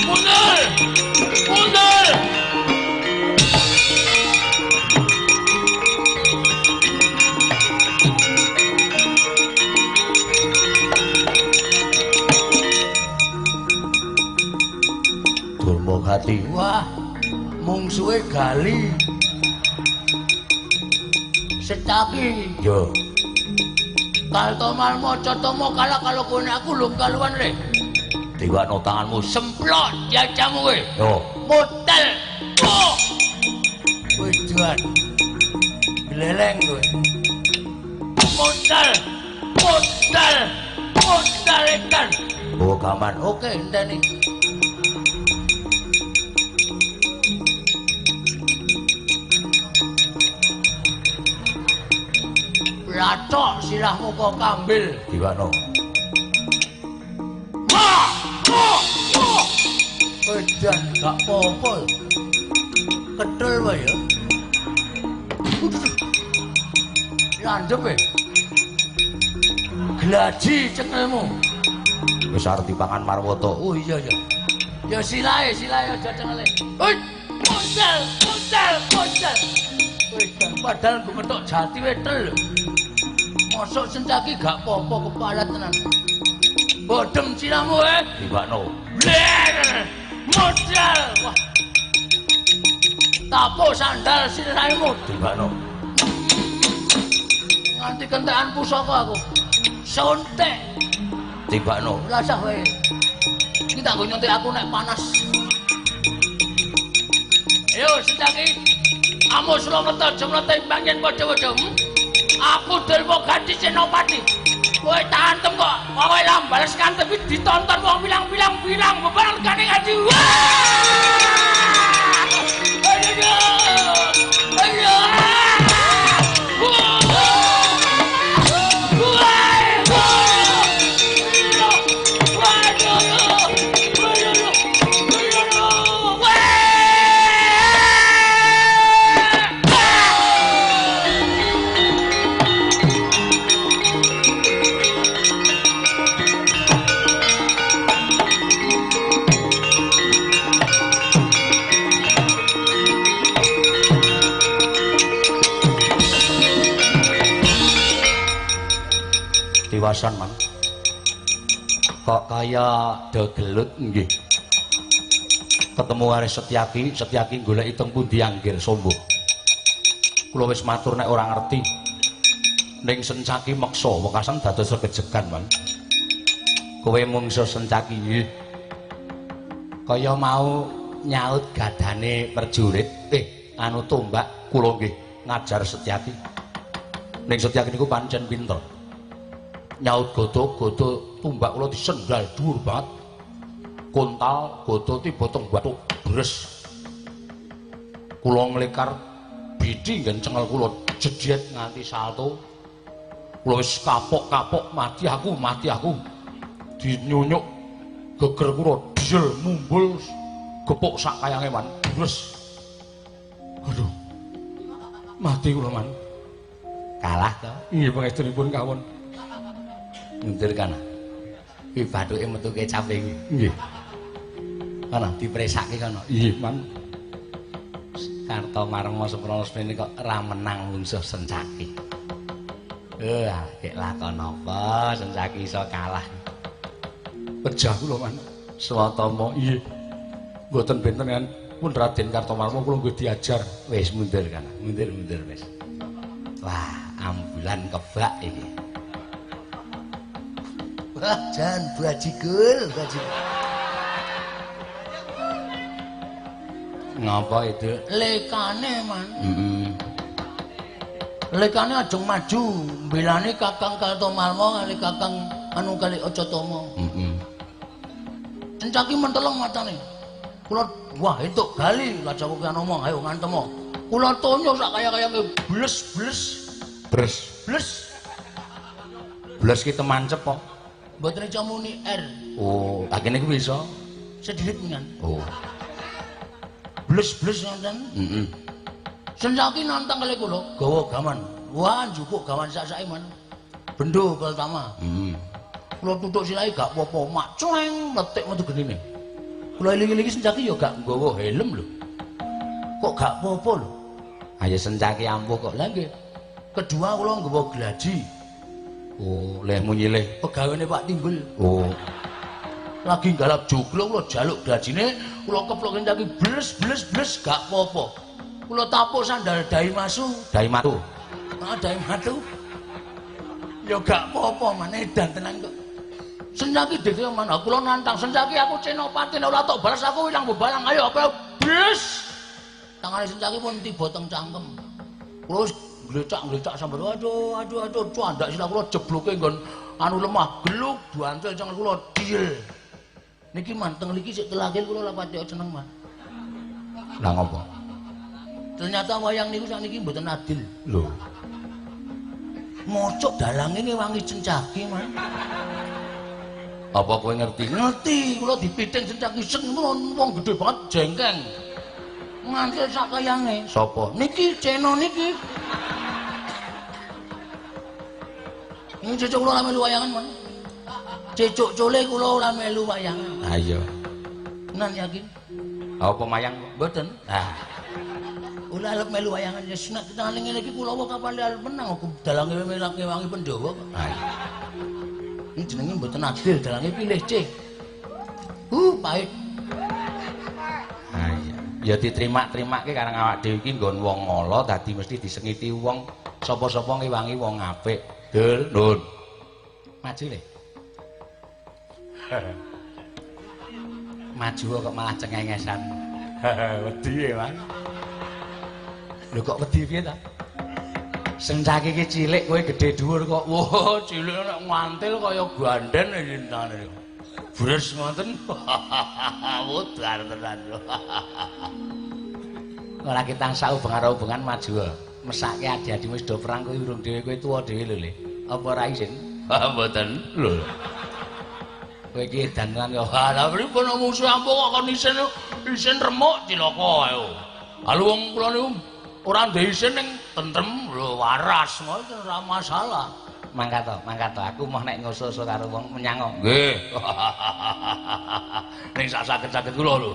Mundur! Mundur! Durma Gati. Wah, mungsuhe gali. Setaki. Yo. Kaltomal maca tomo kalah kalau kowe aku lho kaluan le. Diwakno tanganmu. Semplok jajamu kowe. Yo. Modal. Oh. Wejuan. Gleleng kowe. Modal. Modal. Modal ikan. Oh, gaman. Oke, enteni. Lacok silahmu kok kambil. Diwakno. Wah! Wah! Wah! Edan gak apa-apa. Ketul wae ya. Landhep e. Glaji cengelmu. Wis arep dipangan Marwata. Oh iya ya. Ya silahe, silahe aja cengele. Hoi! Modal, modal, modal. Edan padahal nggo metok jati wetel lho. Mosok Sencaki gak apa-apa kepalat tenan. Bodem silahmu eh. Diwakno. Bler! Modal. Wah. Tapo sandal sirahmu. Diwakno. Nganti kentekan pusaka aku. Sontek. Tibakno. Ora usah kowe. Iki tak nggo nyontek aku nek panas. Ayo Sencaki. Amo Suramerta jemlete banggen padha-padha. Aku Durma Gati Senopati. Kowe tak antem kok. Kowe lah bales kantem iki ditonton wong bilang-bilang bilang bebareng regane ngaji. Wah! Aduh. Aduh. Tiwasan, Mang. Kok kaya do gelut nggih. Ketemu karo Setyaki, Setyaki goleki teng pundi Angger Sombo. Kula wis matur nek ora ngerti. Ning Sencaki meksa wekasan dados regejegan, Mang. Kowe mungsuh Sencaki nggih. Kaya mau nyaut gadane prajurit, anu tombak kula nggih ngajar Setyaki. Ning Setyaki niku pancen pinter. Nyaut godo-godo tumbak kula disendal dhuwur banget. Kontal godo tiba teng bathuk bres. Kula nglekar bidi nggen cengel kula jejet nganti salto. Kula wis kapok-kapok mati aku, mati aku. Dinyunyuk geger kula diesel mumbul gepuk sak kayange man. Bres. Aduh. Mati kula man. Kalah to? Nggih pangestunipun kawon. Mundur kana. Kuwi bathuke metu kecap iki. Nggih. Kana dipresake kana. Nggih, Man. Kartomarma Suprana semene kok ra menang mungsuh Sencaki. Kek lakon apa Sencaki iso kalah. Pejah kula man. Swatama iya. Mboten benten kan pun Raden Kartomarmo kula nggih diajar. Wis mundur kan. Mundur-mundur wis. Wah, ambulan kebak iki. Wah, jan bajigul, bajigul. Ngapa itu? Lekane, Man. Lekane ajeng maju, mbelani Kakang Kartomarmo kali Kakang anu kali Ocotama. Sencaki menteleng matane. Kula wah entuk gali lajeng kok ngomong, ayo ngantemo. Kula tonyo sak kaya-kaya bles-bles. Bres. Bles. Bles ki temancep kok. Mboten iso muni R. Oh, akene kuwi iso sedilit kan. Oh. Bles-bles ngoten. Heeh. Sencaki nantang kali kula gawa gaman. Wah, njupuk gaman sak-sake man. Bendo pertama. Heeh. Kula tutuk silahe gak apa-apa, mak cleng letik metu genine. Kula eling-elingi Sencaki ya gak nggawa helm lho. Kok gak apa-apa lho. Ayo Sencaki ampuh kok. Lah nggih. Kedua kula nggawa glaji. Oh, lehmu nyilih pegawene Pak Timbul. Oh. Lagi nggalap joglo kula jaluk glajine, kula keplok Sencaki bles-bles-bles gak apa-apa. Kula tapuk sandal Daimasu. Daimatu. Ah, Daimatu. Ya gak apa-apa, man edan tenan kok. Sencaki dhewe man, kula nantang Sencaki aku Senopati nek ora tok balas aku ilang bebalang. Ayo apa bles. Tangane Sencaki pun tiba teng cangkem. Kula wis glecak-glecak sambar aduh aduh aduh candak sila kula jebloke nggon anu lemah geluk duantel cangkem kula diel. Niki man teng niki sik telakil kula ora pati seneng man. Lah ngopo? Ternyata wayang niku sakniki mboten adil. Lho. Mocok dalange ngewangi Sencaki man. Apa kowe ngerti? Ngerti, kula dipiting Sencaki sing wong gedhe banget jengkeng. Ngantil sak kayange. Sapa? Niki Ceno niki. Ini cecuk kula ora melu wayangan, Man. Cecuk cole kula ora melu wayangan. Ha iya. Tenan yakin? Apa mayang? Mboten. Ah. Ora arep melu wayangan ya nek tangane ngene iki kula wae kapan arep menang aku dalange ngewangi Pandhawa kok. Ha iya. Ini jenenge mboten adil, dalange pilih C. Pahit. Ha iya. Ya diterima-terimake karang awak dhewe iki nggon wong ala dadi mesti disengiti wong sapa-sapa ngewangi wong apik. Dul, nun. Maju le. Maju kok malah cengengesan. Wedi ya, Man. Lho kok wedi piye ta? Sencaki iki cilik kowe gedhe dhuwur kok. Wah, cilik nek ngantil kaya ganden lintane. Bres ngoten. Mudar tenan. Ora kita saubeng-ubengan maju. Mesake adi-adimu wis do perang kowe urung dhewe kowe tuwa dhewe lho Le. Apa ora isin? Mboten. Lho. Kowe iki edan tenan kok. Ha lha pripun musuh ampuh kok kon isin isin remuk cilaka ayo. Lha wong kula niku ora ndek isin ning tentrem lho waras ngoten ora masalah. Mangkat to, mangkat to. Aku moh nek ngoso-oso karo wong menyang. Nggih. Ning sak saged-saged kula lho.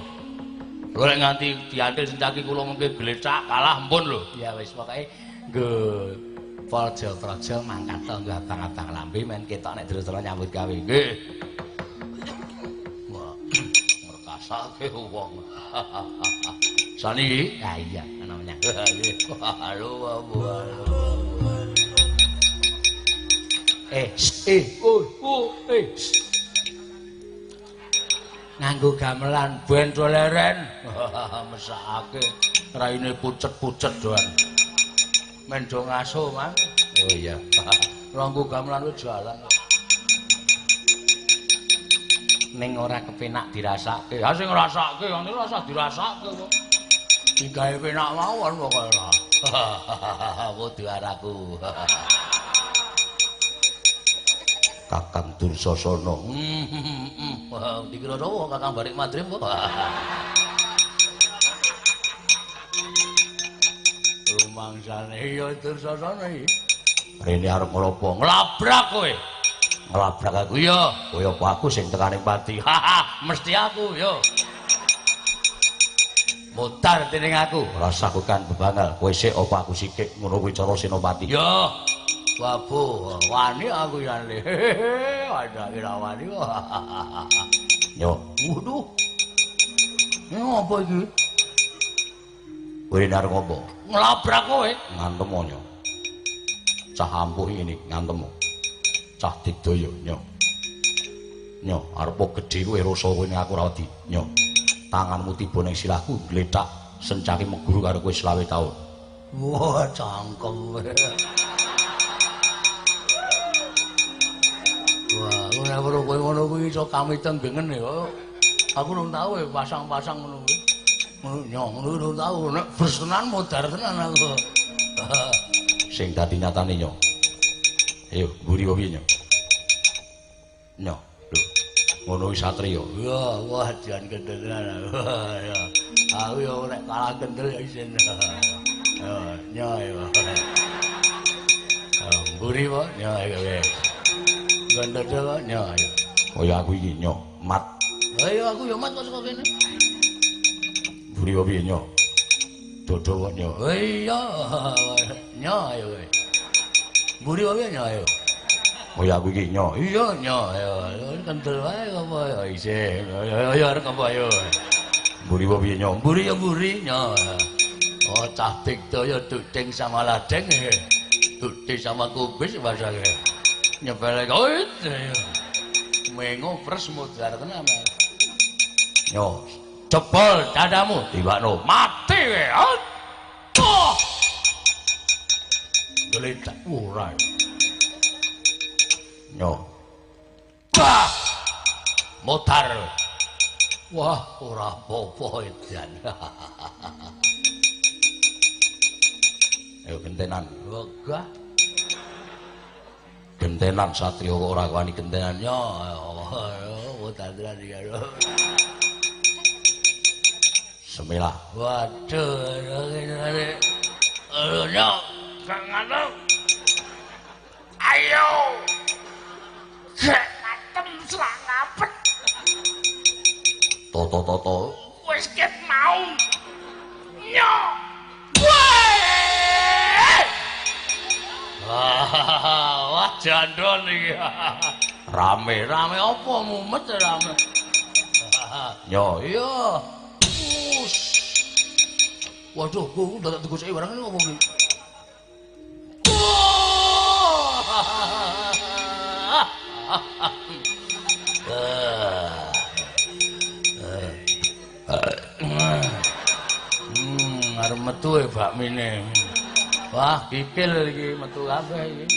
Kula nek nganti diantil Sencaki kula mengke glecak kalah ampun lho. Ya wis pokoke nggo praja-praja mangkat to nggo abang-abang lambe men ketok nek Drusala nyambut gawe. Nggih. Wah, ngrekasake wong. Saniki? Ha iya, ana menyang. Nggih. Halo, halo. Nganggo gamelan ben leren. Mesakake raine pucet-pucet doan. Men do ngaso, Man. Oh iya. Nganggo gamelan wis jalan. Ning ora kepenak dirasake. Ha sing ngrasake, ngene ora usah dirasake kok. Digawe penak mawon pokoke ora. Kudu araku. Kakang Dursasana. Dikira sapa Kakang Barik Madrim kok. Rumangsane ya Dursasana iki. Rene arep ngropo? Nglabrak kowe. Nglabrak aku ya. Kowe apa aku sing tekane pati? Mesti aku ya. Mutar dening aku. Rasa aku kan bebangal. Kowe sik apa aku sikik ngono kuwi cara Senopati. Ya. Babu, wani aku ya le. Ada ora wani. Yo, waduh. Ini apa iki? Kowe arep ngopo? Nglabrak kowe. Ngantem nyo. Cah ampuh ngene ngantem. Cah digdaya nyo. Nyo, arep gedhe kowe rasa kowe ning aku ora wedi. Nyo. Tanganmu tiba ning sirahku glethak Sencaki meguru karo kowe 25 taun. Wah, cangkem. Wah, ora weruh kowe ngono kuwi iso kami tenggengen ya. Aku urung tau pasang-pasang ngono kuwi. Ngono nyo, ngono urung tau. Nek bers tenan modar tenan aku. Sing dadi nyatane nyo. Ayo, mburi wae piye nyo? Nyo, lho. Ngono kuwi satriya. Ya, wah jan kendel tenan. Ya. Aku yo nek kalah kendel ya isin. Ya, nyo ayo. Mburi wae nyo ayo wis. Kendel wae nyo ayo. Kaya aku iki nyo, mat. Ayo aku yo mat kok saka kene. Mburi wae piye nyo? Dodo kok nyo. Iya, nyo ayo kowe. Mburi wae nyo ayo. Kaya aku iki nyo. Iya nyo ayo. Kendel wae apa ya isih. Ayo arep apa ayo. Mburi wae piye nyo? Mburi ya mburi nyo. Oh cah digdaya duding sama ladeng. Duding sama kubis bahasane. Nyepele kowe. Mengo pres modar tenan. Nyo, jebol dadamu tiwakno. Mati kowe. Oh. Gletak ora. Nyo. Wah. Modar. Wah, ora apa-apa edan. Ayo gentenan. Wegah. Gentenan satriya kok ora wani gentenan. Nyo, modar tenan iki. Semilah. Waduh, ngene. Nyo, gak ngono. Ayo. Gak ngatem selangapet. Toto-toto. Wis ket mau. Nyo. Weh. Wah, jandon iki. Rame, rame apa mumet rame. Nyo, iya. Waduh, gua udah tak digoseki barang ini apa iki? Arep metu e bakmine. Wah, kikil iki metu kabeh iki.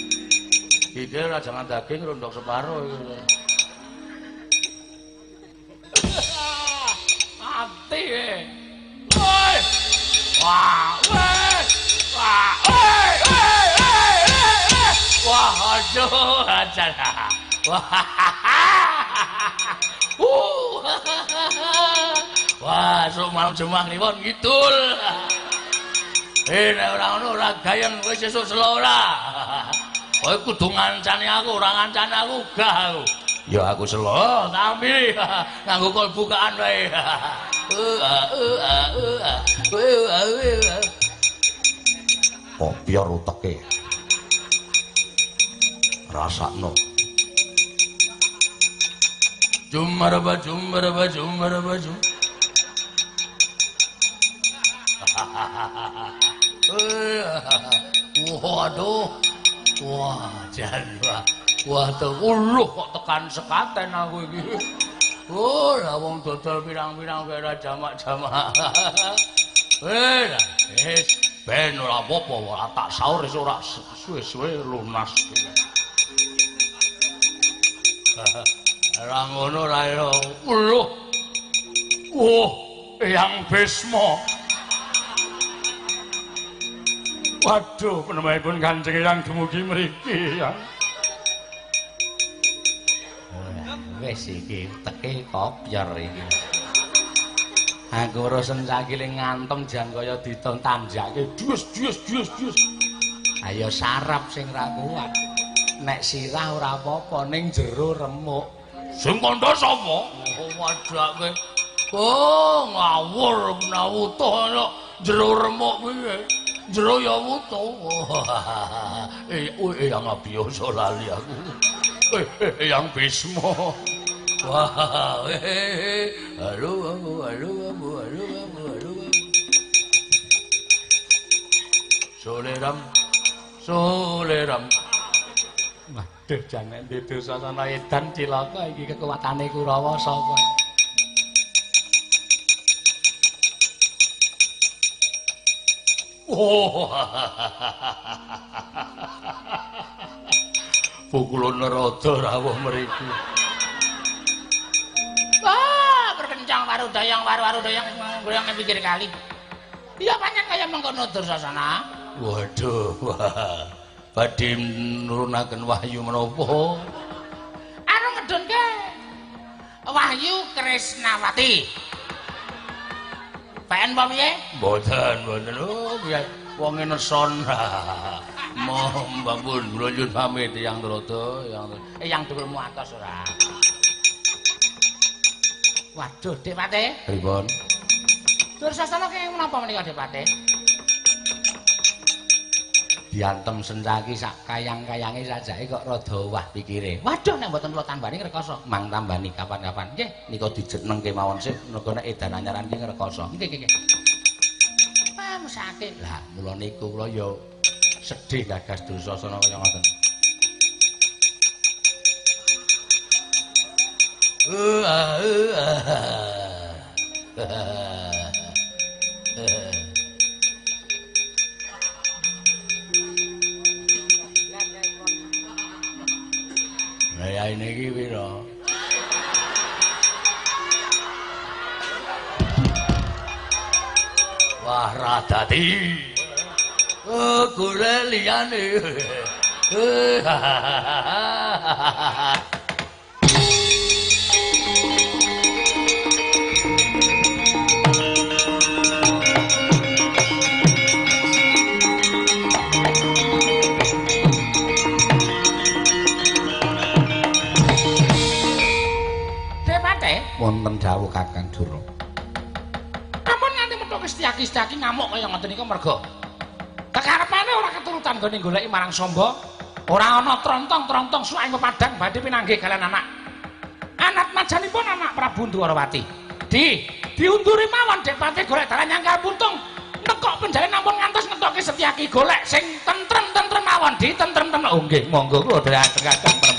Kikil ora jangan daging rondok separo iki. Mati e. Woi. Wah, woi. Wah, woi, woi, woi, woi. Wah, aduh, ajar. Wah. Wah, sok malam Jumat kliwon ngidul. Nek ora ngono ora gayeng kowe sesuk selo ora. Kowe kudu ngancani aku, ora ngancani aku gah aku. Ya aku selo. Oh, tak ambil nganggo kol bukaan wae. Kok biar uteke. Rasakno. Jumaraba jumaraba jumaraba jum. Waduh. Wah, jan wah. Wah, uluh kok tekan sekaten aku iki. Oh, lah wong dodol pirang-pirang kaya ora jamak-jamak. Wis ben ora apa-apa, ora tak saur wis ora suwe-suwe lunas. Ora ngono ra ero. Uluh. Wah, Eyang Bisma. Waduh, penemanipun Kanjeng Eyang dumugi mriki ya. Wis iki teke kopyor iki. Aku ora Sencaki le ngantem jan kaya diton tanjake. Dus dus dus dus. Ayo sarap sing ra kuat. Nek sirah ora apa-apa, ning jero remuk. Sing kandha sapa? Oh, wadake. Oh, ngawur menawa utuh ana jero remuk piye. Jero ya wutuh. Eyang Abiyasa lali aku. Eyang Bisma. Wah, halo halo halo halo halo. Soleram, soleram. Waduh, jane ndi Dursasana edan cilaka iki kekuatane Kurawa sapa? Oh. Pukulun Narada rawuh mriku. Ah, berkencang waru dayang waru-waru dayang goyang pinggir kali. Iya pancen kaya mengkono Dursasana. Waduh, wah. Badhe nurunaken wahyu menapa? Anu ngedunke Wahyu Krisnawati. PN apa piye? Mboten, mboten. Oh, piye wonge neson. Monggo kula nyuwun pamit Eyang Narada, Eyang. Eyang dhuwurmu atos ora? Waduh, Dik Pate. Pripun? Dursasana kenging menapa menika Dik Pate? Diantem Sencaki sak kayang-kayange sajake kok rada owah pikire. Waduh, nek mboten kula tambani ngrekoso. Mang tambani kapan-kapan. Nggih, nika dijenengke mawon sik mergo nek edan anyaran iki ngrekoso. Nggih, nggih, nggih. Ah, mesake. Lah, mula niku kula ya sedih gagas Dursasana kaya ngoten. Lah ya ini iki pira? Wah, ra dadi. Oh, golek liyane. Wonten dawuh Kakang Durna. Ampun nganti methuke Setyaki-Setyaki ngamuk kaya ngoten niku merga kekarepane ora keturutan nggone goleki marang Samba, ora ana trontong-trontong suwake pepadang badhe pinanggih kalian anak. Anak majanipun anak Prabu Ndwarawati. Di diunduri mawon Dik Pate golek dalan nyangkal puntung. Nekok penjalen ampun ngantos ngetoke Setyaki golek sing tentrem-tentrem mawon di tentrem-tentrem. Oh nggih, monggo kula dherekaken prempen.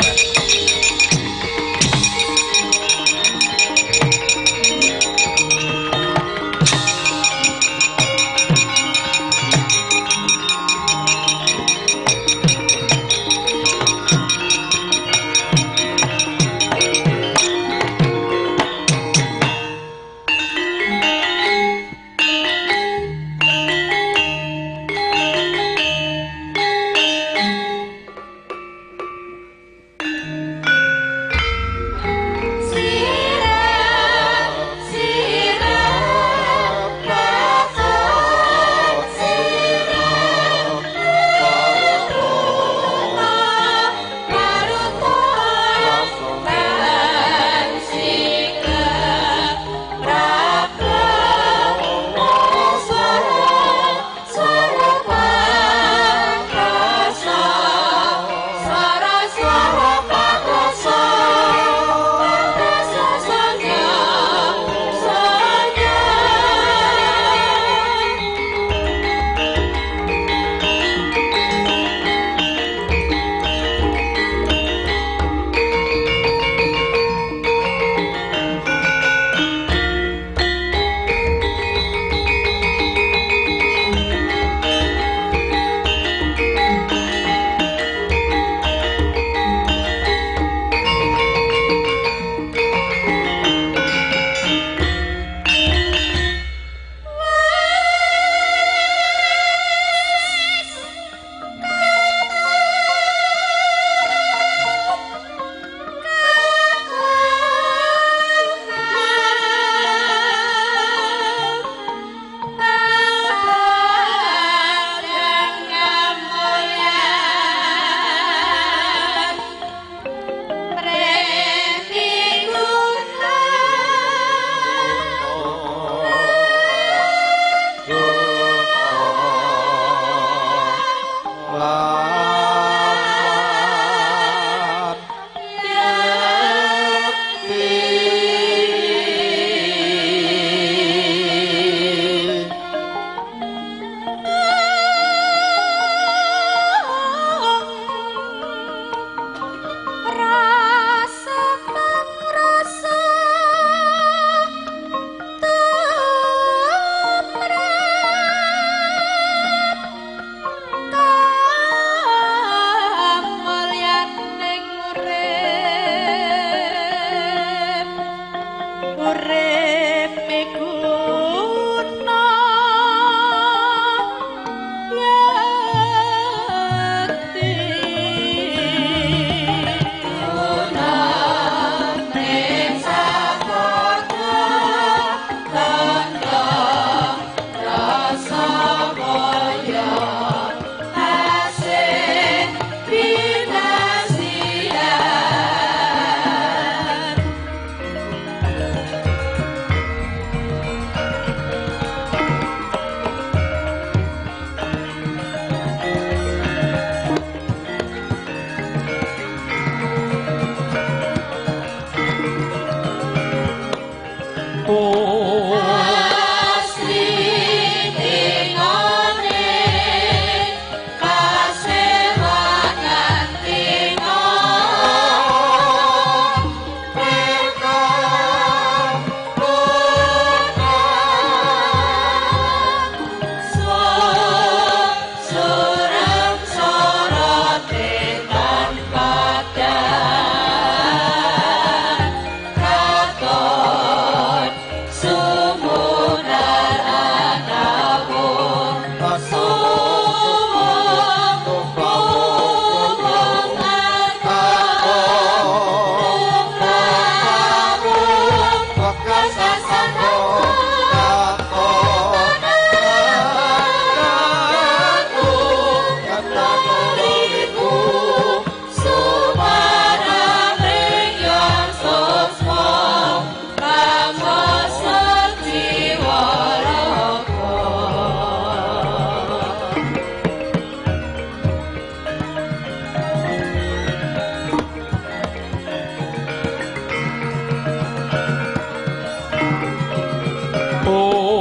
Oh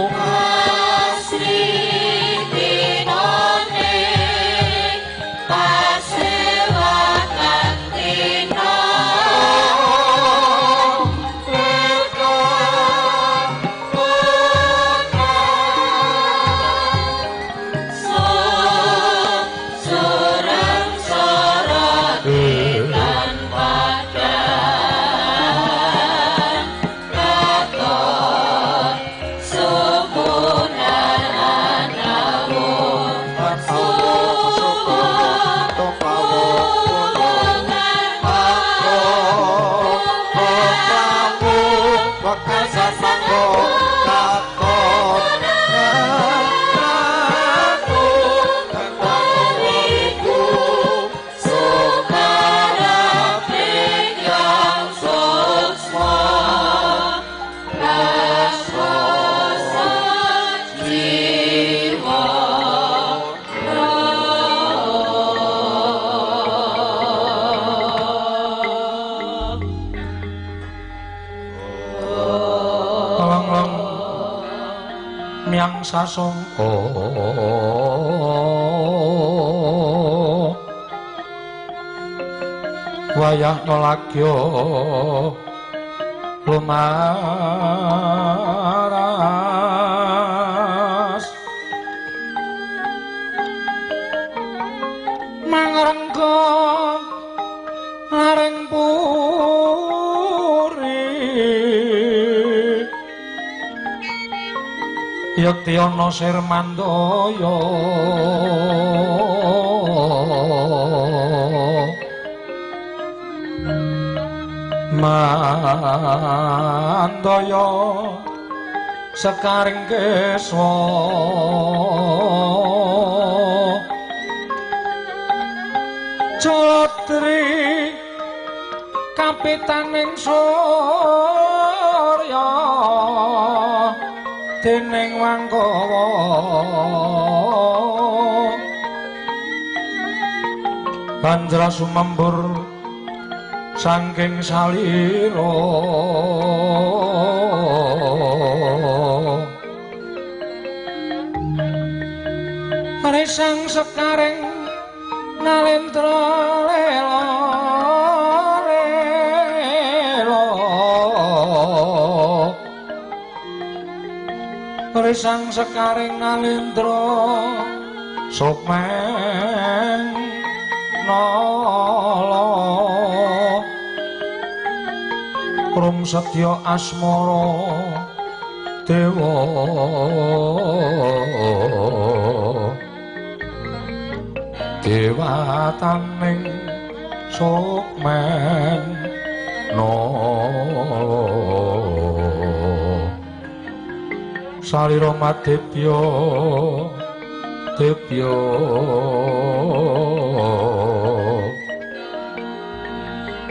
Asri tinone pasewakan tina sureng sorot lan padang katon sumunar anawu Lang miang sasongko wayah nolagyo lumaras mangrenggo aring puri yekti ana sirmandaya mandaya sekaring keswa Jatri kapitaning surya dening Wanggawa Bandra sumembur saking salira Resang sekaring nalendra lela lela Resang sekaring nalendra sukmeng nala Krum setya asmara dewa dewataning sukmen nala Salira madebya debya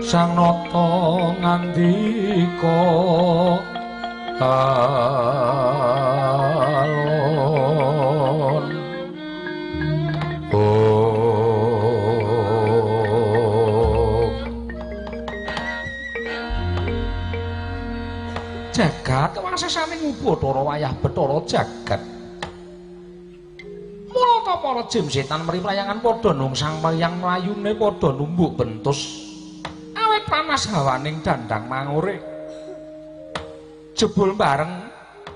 Sang Nata ngandika alon Jagat wasesaning Bathara wayah Bathara jagat. Mula ta para jim setan meri prayangan padha nungsang wayang mlayune padha numbuk bentus. Awit panas hawaning dandang mangure. Jebul bareng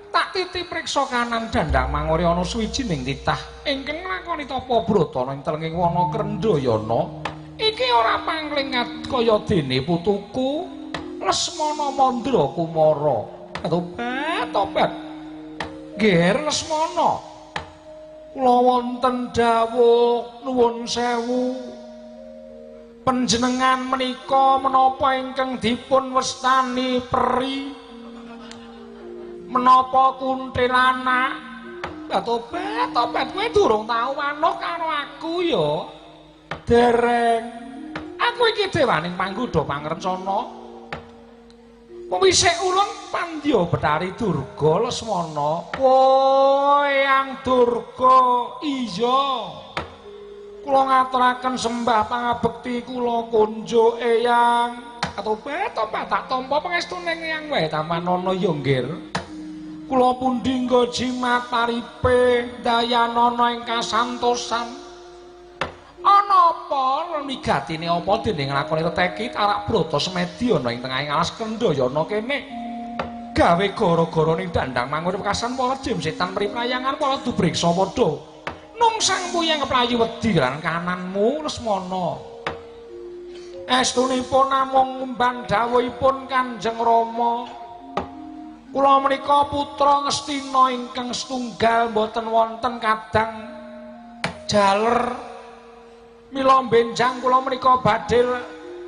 tak titi priksa kanan dandang mangure ana suwijining titah ingkang nglakoni tapa brata ing telenging wana Krendhayana. Iki ora pangling kaya dene putuku Lesmana Mandra Kumara. Tobat tobat. Ger Lesmana. Kula wonten dawuh nuwun sewu. Panjenengan menika menapa ingkang dipun wastani peri? Menapa kuntilanak? Tobat tobat kowe durung tau manuk karo aku ya. Dereng. Aku iki dewaning panggoda pangrencana. Wisik ulun pandya Bathari Durga Lesmana. Oh, Eyang Durga, iya. Kula ngaturaken sembah pangabekti kula kunjuk Eyang. Tobat-tobat tak tampa pangestune Eyang wae tamanono ya nggir. Kula pundi nggo jimat paripe dayanana ing kasantosan. Ana apa migatine apa dening nglakoni teteki tarak brata semedi ana ing tengahing alas Kendayana kene. Gawe gara-gara ning dandang mangurip kasan para jim setan mriprayangan para dubriksa padha. Nungsang puyeng keplayu wedi lan kananmu Lesmana. Estunipun namung ngumban dawuhipun Kanjeng Rama. Kula menika putra Ngastina ingkang setunggal boten wonten kadang jaler. Mila benjang kula menika badhe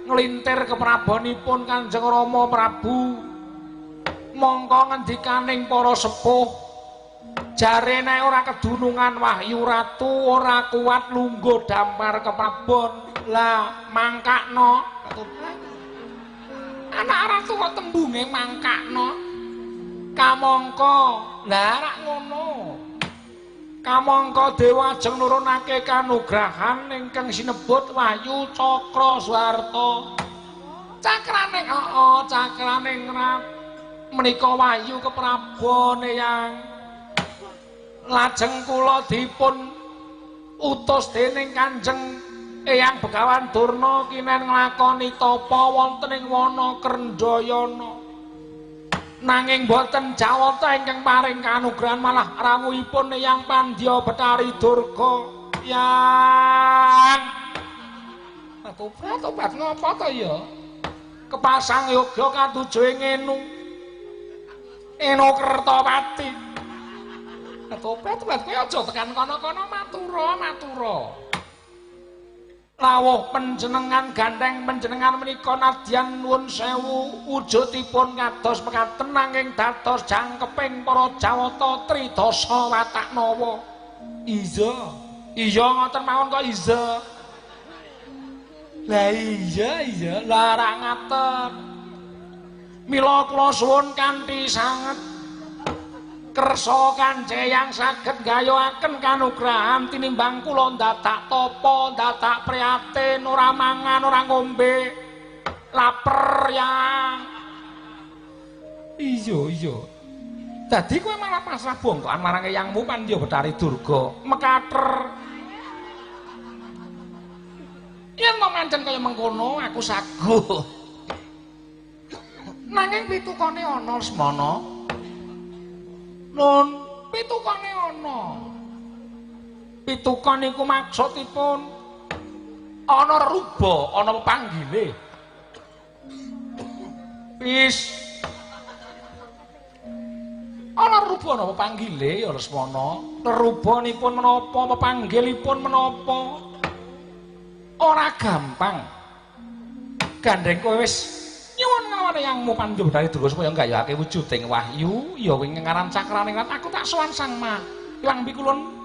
nglintir keprabonipun Kanjeng Rama Prabu. Mongko ngendikaning para sepuh jare nek ora kedunungan Wahyu Ratu ora kuat lungguh dampar keprabon. Lah mangkakno. Anak ratu kok tembunge mangkakno. Kamangka lah rak ngono. Kamangka dewa ajeng nurunake kanugrahan ingkang sinebut Wahyu Cakra Swarta. Cakraning heeh, cakraning rat menika wahyu keprabon Eyang. Lajeng kula dipun utus dening Kanjeng Eyang Begawan Durna kinen nglakoni tapa wonten ing wana Krendayana. Nanging boten jawata ingkang paring kanugrahan malah rawuhipun Eyang Pandya Betari Durga. Yang tobat ngopo to ya? Kepasang yoga katuju ing Enu. Enu Kertapati. Tobat kowe aja tekan kono-kono matura matura. Lawuh panjenengan gandheng panjenengan menika nadyan nuwun sewu wujudipun kados mekaten nanging dados jangkeping para Jawata tridasa watak nawa. Iya, iya ngoten mawon kok iya. Lah iya iya lah ra ngaten. Mila kula suwun kanthi sanget kersa Kanjeng Eyang saged gayuhaken kanugrahan tinimbang kula ndadak tapa, ndadak prihatin, ora mangan, ora ngombe, laper yang. Iya iya. Dadi kowe malah pasrah bongkokan marang eyangmu Pandya Betari Durga, mekater. Yen to mancen kaya mengkono aku saguh. Nanging pitukane ana Lesmana. Nun, pitukane ana. Pitukan iku maksudipun ana ruba, ana pepanggile. Wis. Ana ruba ana pepanggile ya Lesmana. Rubanipun menapa, pepanggilipun menapa? Ora gampang. Gandeng kowe wis nyuwun nglawan eyangmu Pandya Betari Durga supaya nggayuhake wujuding wahyu ya kuwi ngaran cakraning aku tak sowan Sang Ma Hyang Pikulun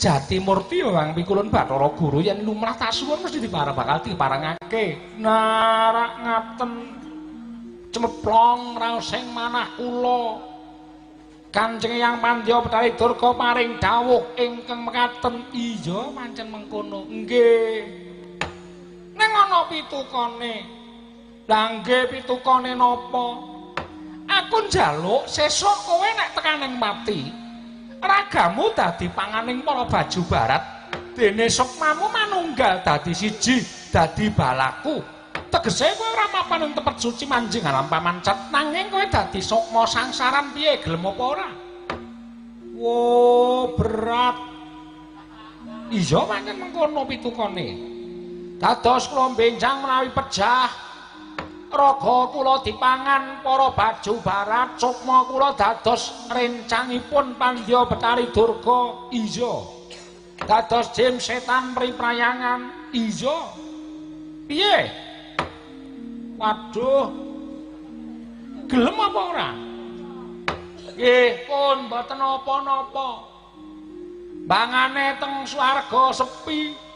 Jatimurti Hyang Pikulun Bathara Guru yen lumrah tak suwun mesti dipareng bakal diparengake. Narak ngaten cemeplong raosing manah kula. Kanjeng Eyang Pandya Betari Durga paring dawuh ingkang mekaten. Iya pancen mengkono. Nggih. Ning ana pitukane. Lah nggih pitukane napa? Aku njaluk sesuk kowe nek tekaning pati, ragamu dadi panganing para baju barat, dene sukmamu manunggal dadi siji, dadi balaku. Tegese kowe ora mapan ing tempat suci manjing alam pamancat, nanging kowe dadi sukma sangsaran piye gelem apa ora? Wo berat. Iya pancen mengkono pitukane. Dados kula benjang menawi pejah raga kula dipangan para baju barat, sukma kula dados rencangipun Pandya Betari Durga. Iya. Dados jim setan priprayangan. Iya. Piye? Waduh. Gelem apa ora? Nggih, pun mboten napa-napa. Bangane teng swarga sepi.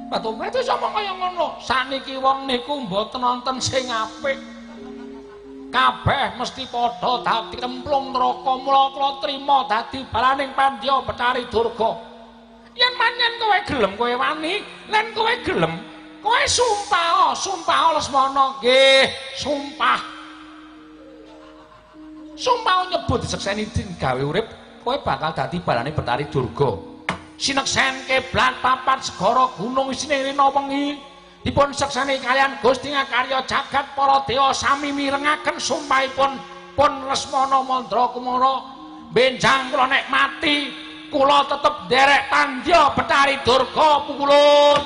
Batu-batu sama kaya ngono. Saniki wong niku mboten wonten sing apik. Kabeh mesti padha dadi cemplung neraka. Mula kula trima dadi balaning Pandya Betari Durga. Yen pancen kowe gelem kowe wani, len kowe gelem Kowe sumpah, sumpah Lesmana. Nggih, sumpah. Sumpah nyebut disekseni gawe urip, kowe bakal dadi balane Betari Durga. Sineksen keblat papat segara gunung isine rina wengi. Dipun sekseni kalian Gusti ngakarya jagat para dewa sami mirengaken sumpahipun pun Lesmana Mandra Kumara. Benjang kula nek mati kula tetep nderek pandya Betari Durga pukulun.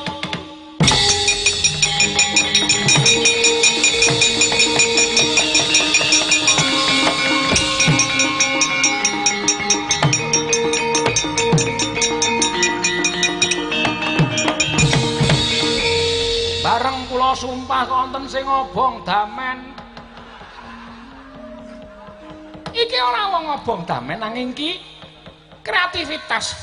Bareng kula sumpah wonten sing ngobong damen. Iki ora wong ngobong damen nanging iki kreativitas.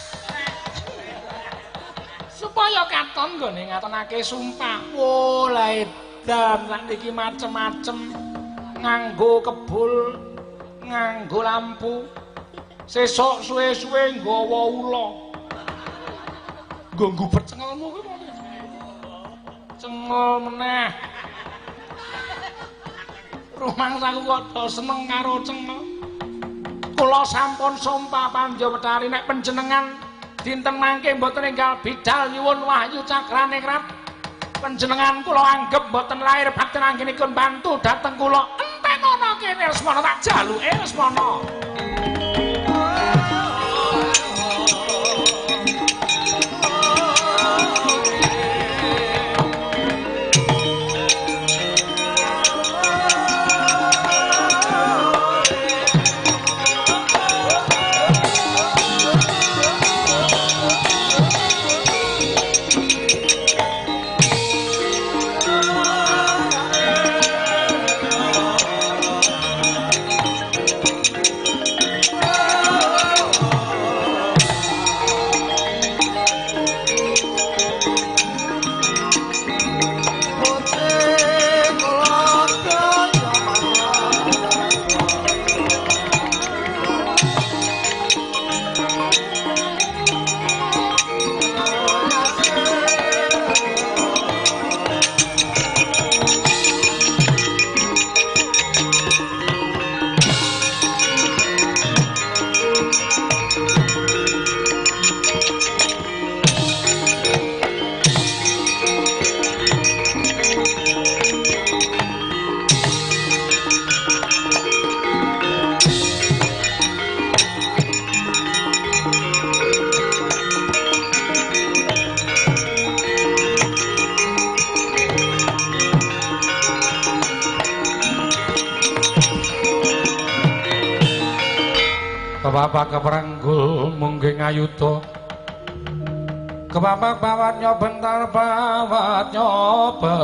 Supaya katon nggone ngatonake sumpah. Wo la edan lak niki macem-macem nganggo kebul, nganggo lampu. Sesuk suwe-suwe nggawa ula. Nggo ngubet cengelmu kuwi apa? Cengel meneh. Rumangsaku kok do seneng karo cengel. Kula sampun sumpah Pandya Betari nek panjenengan dinten mangke mboten enggal bidal nyuwun wahyu cakraningrat. Panjenengan kula anggep mboten lair batin anggenipun bantu dhateng kula. Entenono kene Lesmana tak jaluke Lesmana. Kepapak keperanggul mungging ayuda. Kepapak bawat nyobentar bawat nyobentar.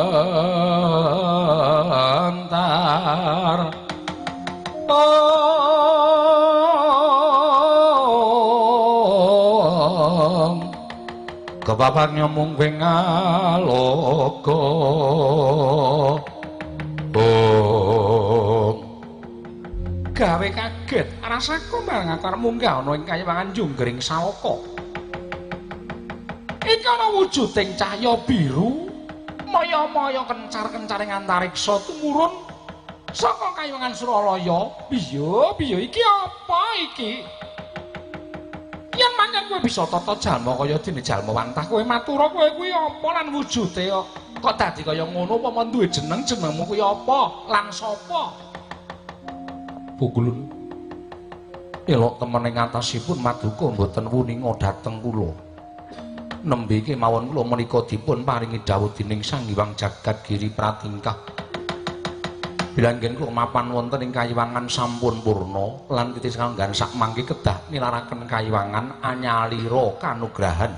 Om. Kepapak nyomungging aloka. Om. Gawe kaget rasaku marang aku arep munggah ana ing kayiwangan Junggring Sawaka. Iki ana wujuding cahya biru maya-maya kencar-kencar ing antariksa tumurun saka kayiwangan Suralaya. Piye piye iki apa iki? Yen pancen kowe bisa tata jalma kaya dene jalma wantah kowe matura kowe kuwi apa lan wujude kok dadi kaya ngono apa duwe jeneng jenengmu kuwi apa lan sapa? Pukulun elok temen ing atasipun maduka mboten wuninga dhateng kula. Nembe kemawon kula menika dipun paringi dawuh dening Sang Hyang Jagat Giri Pratingkah. Bilanggen kula mapan wonten ing kayiwangan sampun purna lan titis kanggan sak mangke kedah nilaraken kayiwangan anyalira kanugrahan.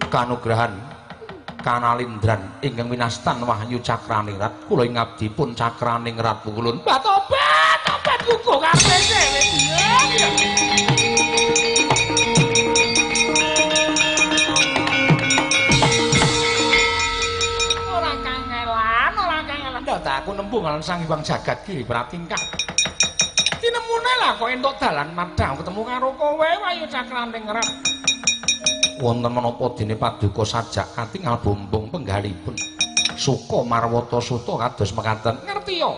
Kanugrahan kanalindran ingkang winastan wahyu cakraningrat kula ing ngabdipun cakraningrat pukulun. Tobat, tobat guguh kabeh dhewe. Ora kangelan, ora kangelan. Ndak aku nembung lan Sang Hyang Jagat Giri Pratingkah. Tinemune lah kok entuk dalan madhang ketemu karo kowe Wahyu Cakraningrat. Wonten menapa dene paduka sajak katingal bumbung penggalipun suka marwata suta kados mekaten. Ngerti ya?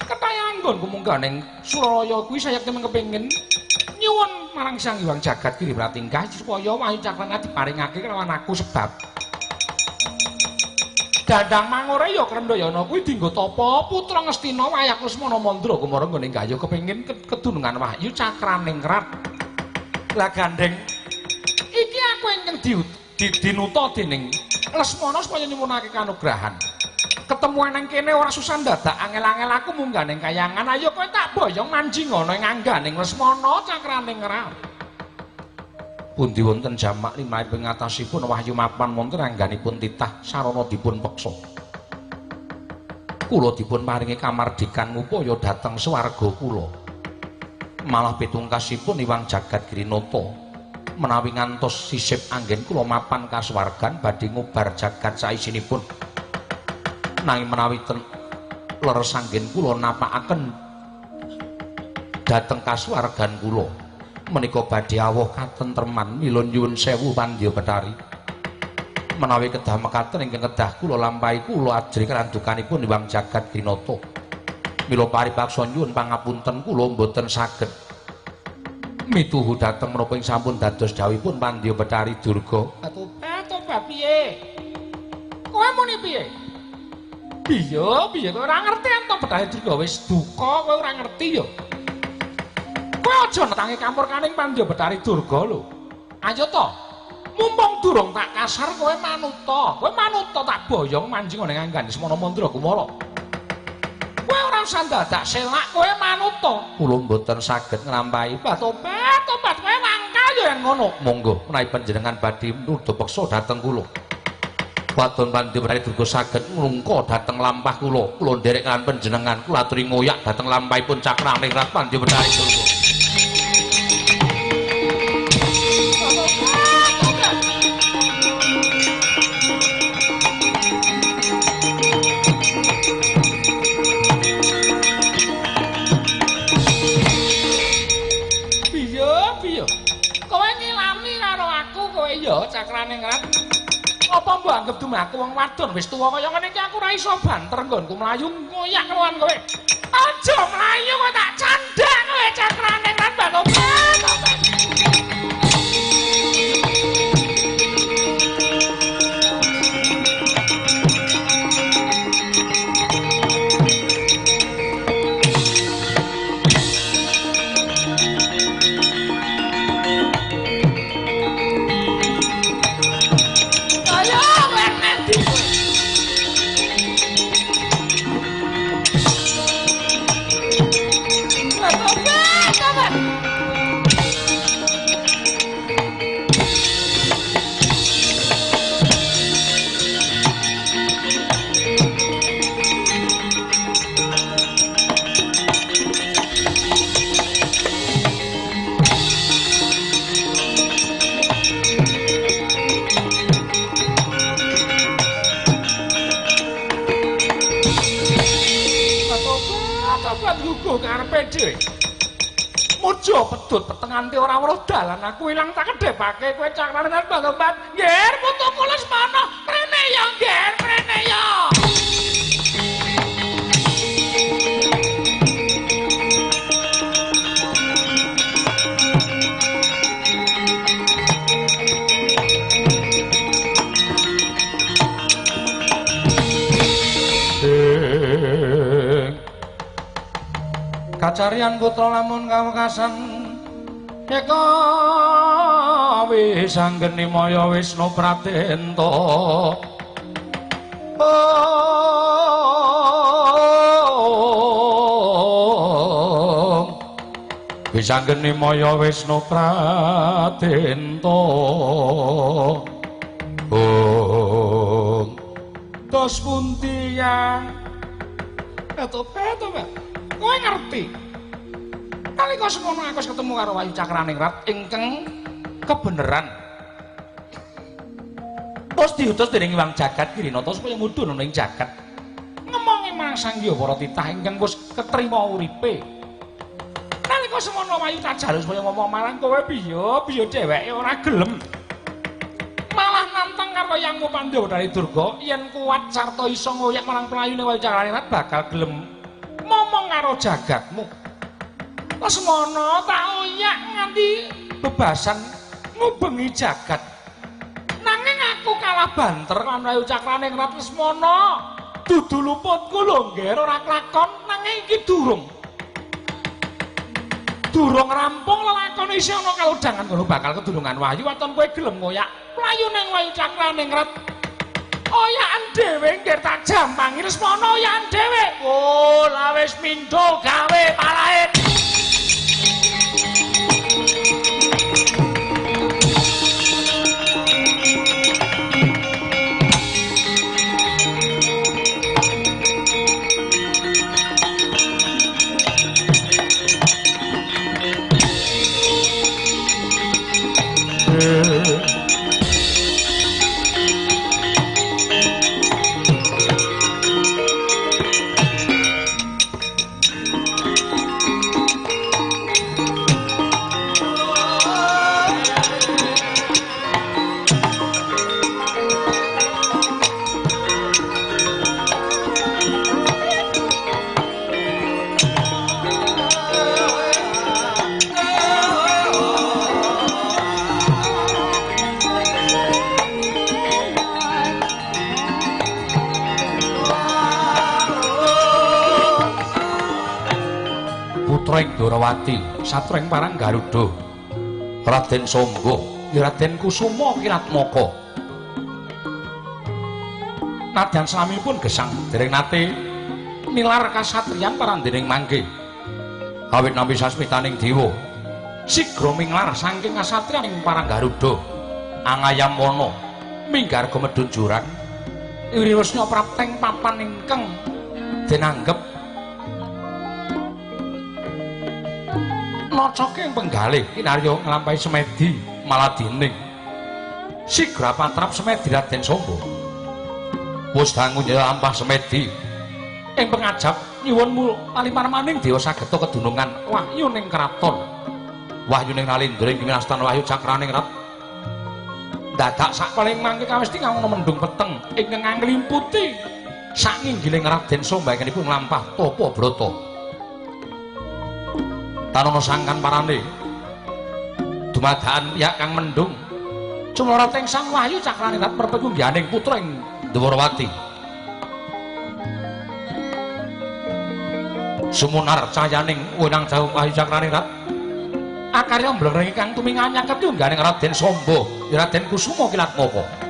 Ketayan nggonku munggah ning Suralaya kuwi sayekti kepengin nyuwun marang Sang Hyang Jagat Giri Pratingkah supaya Wahyu Cakrana diparingake kelawan aku sebab Dandang Mangure ya Krendayana kuwi dienggo tapa putra Ngastina Wayak Lesmana Mandra Kumara nggone gayuh kepengin kedunungan Wahyu Cakraningrat. Lah gandeng iki aku ingkang dinuta dening Lesmana supaya nyuwunake kanugrahan. Ketemuan nang kene ora susah dadak angel-angel aku munggah ning kayangan. Ayo kowe tak boyong manjing ana ing angganing Lesmana Cakraningrat. Pundi wonten jamak limrahipun ngatasipun Wahyu mapan wonten angganipun titah sarana dipun peksa. Kula dipun paringi kamardikan ngupaya dhateng swarga kula. Malah pitungkasipun Iwang Jagat Girinata menawi ngantos sisip anggen kula mapan kasuwargan badhe ngubar jagat saisinipun. Nanging menawi leres anggen kula napakaken dhateng kasuwargan kula menika badhe awuh katentreman. Mila nyuwun sewu Pandya Betari, menawi kedah mekaten ingkang kedah kula lampahi kula ajri karandukanipun Iwang Jagat Girinata. Mila paripaksa nyuwun pangapunten kula mboten saged mituhu dhateng menapa ing sampun dados dawuhipun Pandya Betari Durga. Tobat piye? Kowe muni piye? Piye piye kowe ora ngerti ento Betari Durga wis duka kowe ora ngerti ya. Kowe aja netangi kamurkaning Pandya Betari Durga lho. Ayo to. Mumpung durung tak kasar kowe manuta. Kowe manuta tak boyong manjing ning anggan Semana Mandra Kumara. Kowe ora usah dadak selak, kowe manuta. Kula mboten saged nglampahi. Tobat, tobat kowe mangkal ya yen ngono. Monggo menawi panjenengan badhe nuduh peksa dhateng kula. Wadon Pandya Betari Durga saged nglungka dhateng lampah kula. Kula nderek lan panjenengan kula aturi ngoyak dhateng lampahipun Cakraningrat Pandya Betari Durga. Piye piye? Kowe ngilami karo aku kowe ya Cakraningrat. Apa mbok anggep dumaku wong wadon wis tuwa kaya ngene iki aku ora iso banter nggonku mlayu ngoyak kelawan kowe. Aja mlayu kowe tak candhak kowe Cakraningrat batobat. Karepe dhewe. Mujo pedhot peteng nganti ora weruh dalan aku ilang tak kedhepake kowe Cakraningrat batobat. Ngger putuku Lesmana, mrene ya ngger, mrene ya. Kacarian putra lamun kawekasan eka wis anggeni maya Wisnu Pratenta. Wis anggeni maya Wisnu Pratenta. Dos pundi ya? Tobat, tobat. Kowe ngerti? Nalika semono aku wis ketemu karo Wahyu Cakraningrat ingkang kebeneran. Terus diutus dening Hyang Jagat Girinata supaya mudhun ana ing jagat. Ngomongi marang Sang Hyang para titah ingkang wis ketrima uripe. Nalika semono Wahyu tak jaluk supaya ngomong marang kowe piye piye dheweke ora gelem. Malah nantang karo yangmu Pandhawa dari Durga yen kuat sarta iso ngoyak marang pelayune Wahyu Cakraningrat bakal gelem momong karo jagatmu. Lesmana tak oyak nganti bebasan ngubengi jagat. Nanging aku kalah banter lan Wahyu Cakraningrat Lesmana. Dudu luputku lho ngger ora klakon nanging iki durung. Durung rampung lelakon isih ana kalodhangan kono bakal kedulungan Wahyu waton kowe gelem ngoyak mlayu nang Wahyu Cakraningrat. Oyakan dhewe ngger tak jampangi Lesmana oyakan dhewe. Oh, lah wis mindho gawe palahe. Dwarawati satreng parang Garuda Raden Sangga ya Raden Kusuma Kiratmaka nadyan slamipun gesang dereng nate nilar kasatriyan parandening mangke awit nampi sasmitaning dewa sigra minglar saking kasatriyan ing parang Garuda angayam wana minggar gumedhun jurang wirisna prapteng papan ingkang denanggep nocake ing penggalih kinarya nglampahi semedi maladining sigra patrap semedi Raden Samba wis dangu nlampah semedi ing pengajap nyuwun palimarmaning dewa sageta kedunungan wahyu ning kraton wahyu ning nalindra ing winastan Wahyu Cakraningrat dadak sak paling mangke kawesti kang mendung peteng ingkang nglimputi sak nginggiling Raden Samba ingkang nglampah tapa brata tanono sangkan parane dumadaan pihak kang mendung cumlarat ing Sang Wahyu Cakraningrat perpengunggihaning putra ing Dwarawati sumunar cahyaning wenang jauh Wahyu Cakraningrat akarya mblengring kang tuminganyak ketungganing Raden Samba Raden Kusuma Kilatmaka.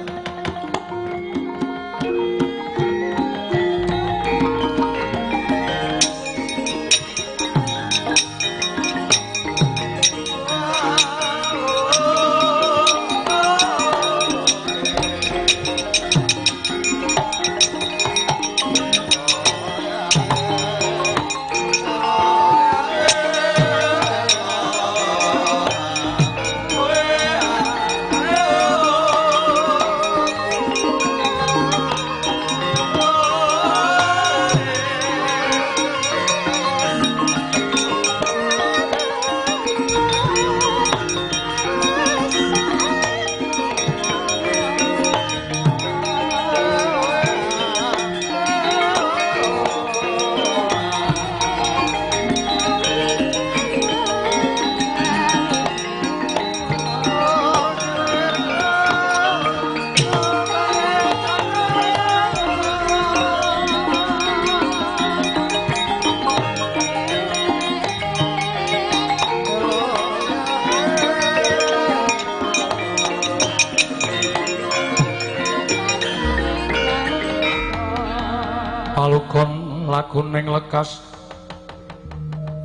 Laguning lekas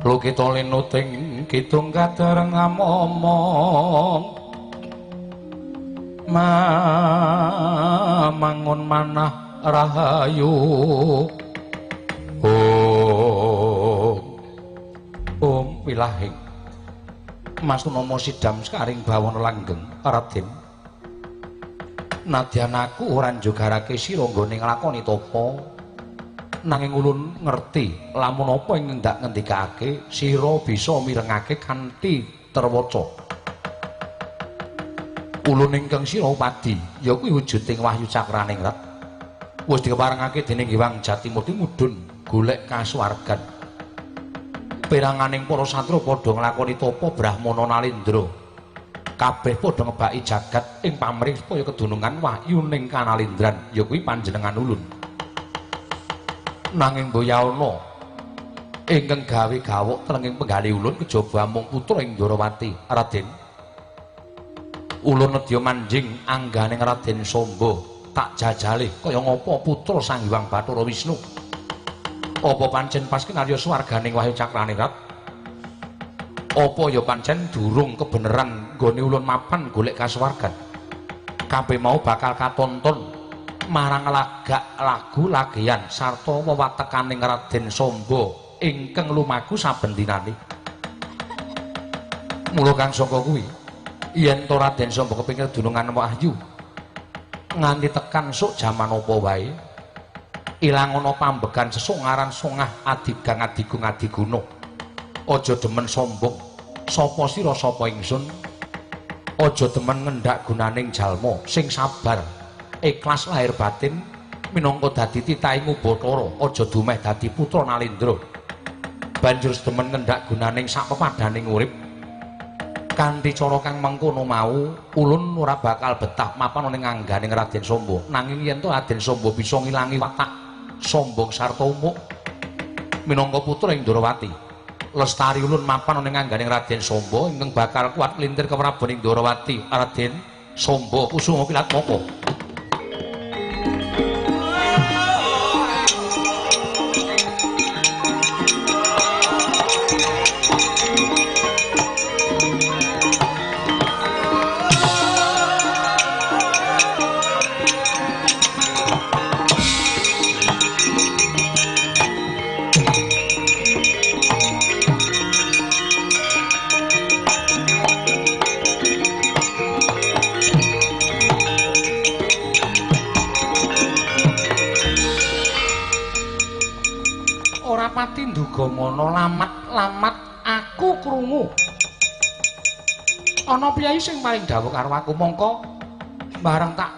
lukita linuting kidung kadareng amomong mangun manah rahayu om om wilahing Mas Tunomo sidam sekaring bawana langgeng Raden nadyan aku ora njogarake sira nggone nglakoni tapa. Nanging ulun ngerti lamun apa ing ngendak ngendikake sira bisa mirengake kanthi terwaca. Ulun ingkang sira upadi ya kuwi wujuding Wahyu Cakraningrat. Wis dikeparengake dening Hyang Jatimurti mudhun golek kasuwargan. Peranganing para satra padha nglakoni tapa Brahmana Nalendra. Kabeh padha ngebaki jagat ing pamrih supaya kedunungan wahyu ning Kanalendran ya kuwi panjenengan ulun. Nanging mboyaana ingkang gawe gawok telenging penggalih ulun kejaba amung putra ing Ndorowati. Raden, ulun nedya manjing angganing Raden Samba tak jajale kaya ngapa putra Sang Hyang Bathara Wisnu. Apa pancen pas kinarya swarganing Wahyu Cakraningrat? Apa ya pancen durung kebeneran nggone ulun mapan golek kasuwargan? Kabeh mau bakal katonton marang lagak lagu lageyan sarta wewatekaning Raden Samba ingkang lumaku saben dinane. Mula kang saka kuwi yen to Raden Samba kepengin dunungan wahyu nganti tekan sok jaman apa wae ilang ana pambegan sesuk ngaran songah adigang adigung adiguna. Aja demen sombong sapa sira sapa ingsun, aja demen ngendak gunaning jalma sing sabar ikhlas lahir batin minangka dadi titahing Ubathara, aja dumeh dadi putra Nalendra. Banjur demen ngendak gunaning sak pepadaning urip kanthi cara kang mengkono mau ulun ora bakal betah mapan ning angganing Raden Samba. Nanging yen to Raden Samba bisa ngilangi watak sombong sarta umuk minangka putra ing Ndorowati, lestari ulun mapan ning angganing Raden Samba ingkang bakal kuat nglintir keprabon ing Ndorowati. Raden Samba Kusuma Kilatmaka. Nduga lamat-lamat aku krungu ana piyai sing paling dawuh karo aku, mongko bareng tak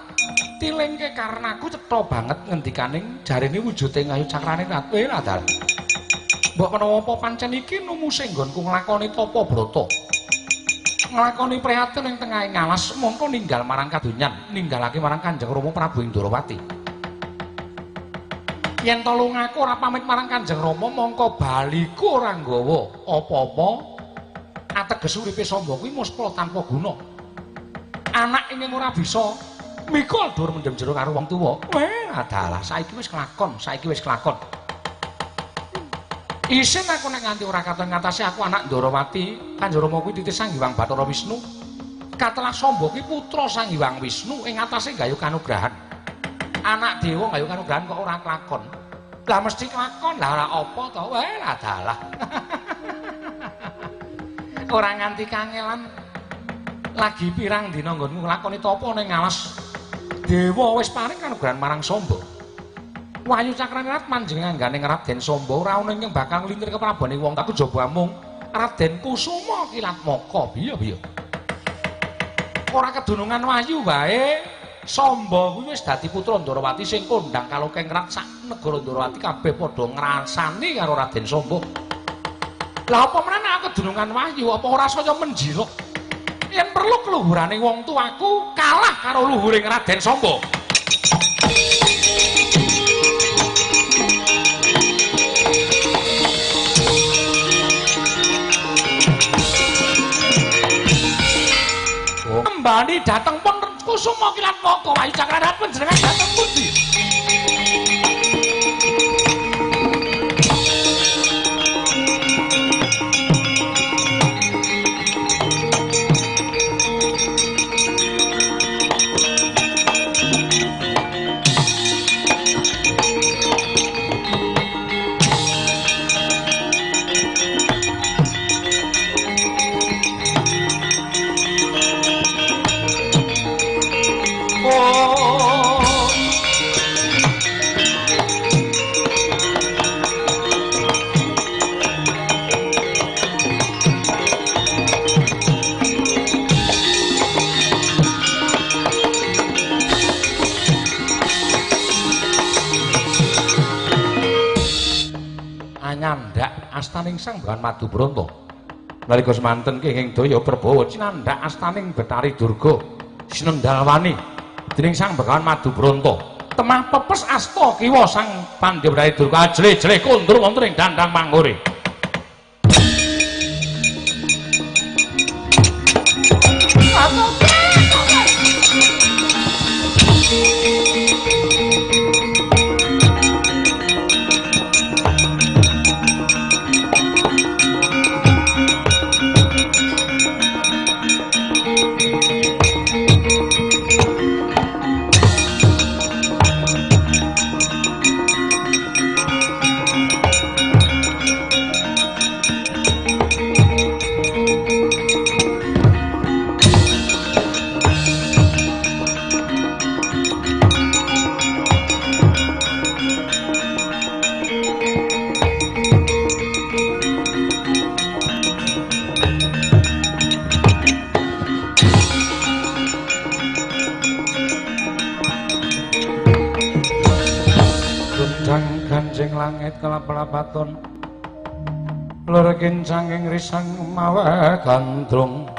tilingke karena aku cetha banget ngendikaning jarene wujude Wahyu Cakraningrat. Dalah mbok menawa apa pancen iki numuse nggonku nglakoni tapa brata, nglakoni prihatin ing tengahing alas, mongko ninggal marang kadonyan, ninggalake marang Kanjeng Rama Prabu ing Ndorowati. Yen to lungaku ora pamit marang Kanjeng Rama, mongko baliku ora nggawa apa-apa. Ateges uripe Samba kuwi muspra tanpa guna. Anak ingkang ora bisa mikul dhuwur mendem jero karo wong tuwa. Weh, adalah saiki wis kelakon, saiki wis kelakon. Isin aku nek nganti ora katon ngatasi aku anak Ndorowati, Kanjeng Rama kuwi titih Sang Hyang Bathara Wisnu. Katelah Samba kuwi putra Sang Hyang Wisnu ing atase gayuh kanugrahan. Anak dewa gayuh kanugrahan kok ora kelakon. Lah mesti kelakon, lah ora apa to? Weh, adalah. Ora nganti kangelan. Lagi pirang dina nggonmu nglakoni tapa ning alas. Dewa wis paring kanugrahan marang Samba. Wahyu Cakraningrat manjing angganing Raden Samba ora ana ingkang bakal nglintir keprabone wong aku jaba amung Raden Kusuma Kilatmaka. Biya-biya. Ora kedunungan wahyu wae, Samba kuwi wis dadi putra Ndorowati sing kondhang kalokeng rat sak negara Ndorowati kabeh padha ngrasani karo Raden Samba. Lah apa meneh aku kedunungan wahyu apa ora saya menjilok? Yen perlu keluhurane wong tuaku kalah karo luhuring Raden Samba. Kembali dateng pun Kusuma Kilatmaka. Wahyu Cakraningrat panjenengan dateng pundi? Oh. astaning Sang Begawan Madubranta. Nalika semanten kenging daya perbawa cinandhak astaning Betari Durga sinendalwani dening Sang Begawan Madubranta. Temah pepes asta kiwa Sang Pandya Betari Durga ajlih-jlih kondur wonten ing dandang mangure. Langit kelap-lapaton lur kincanging risang mawe gandrung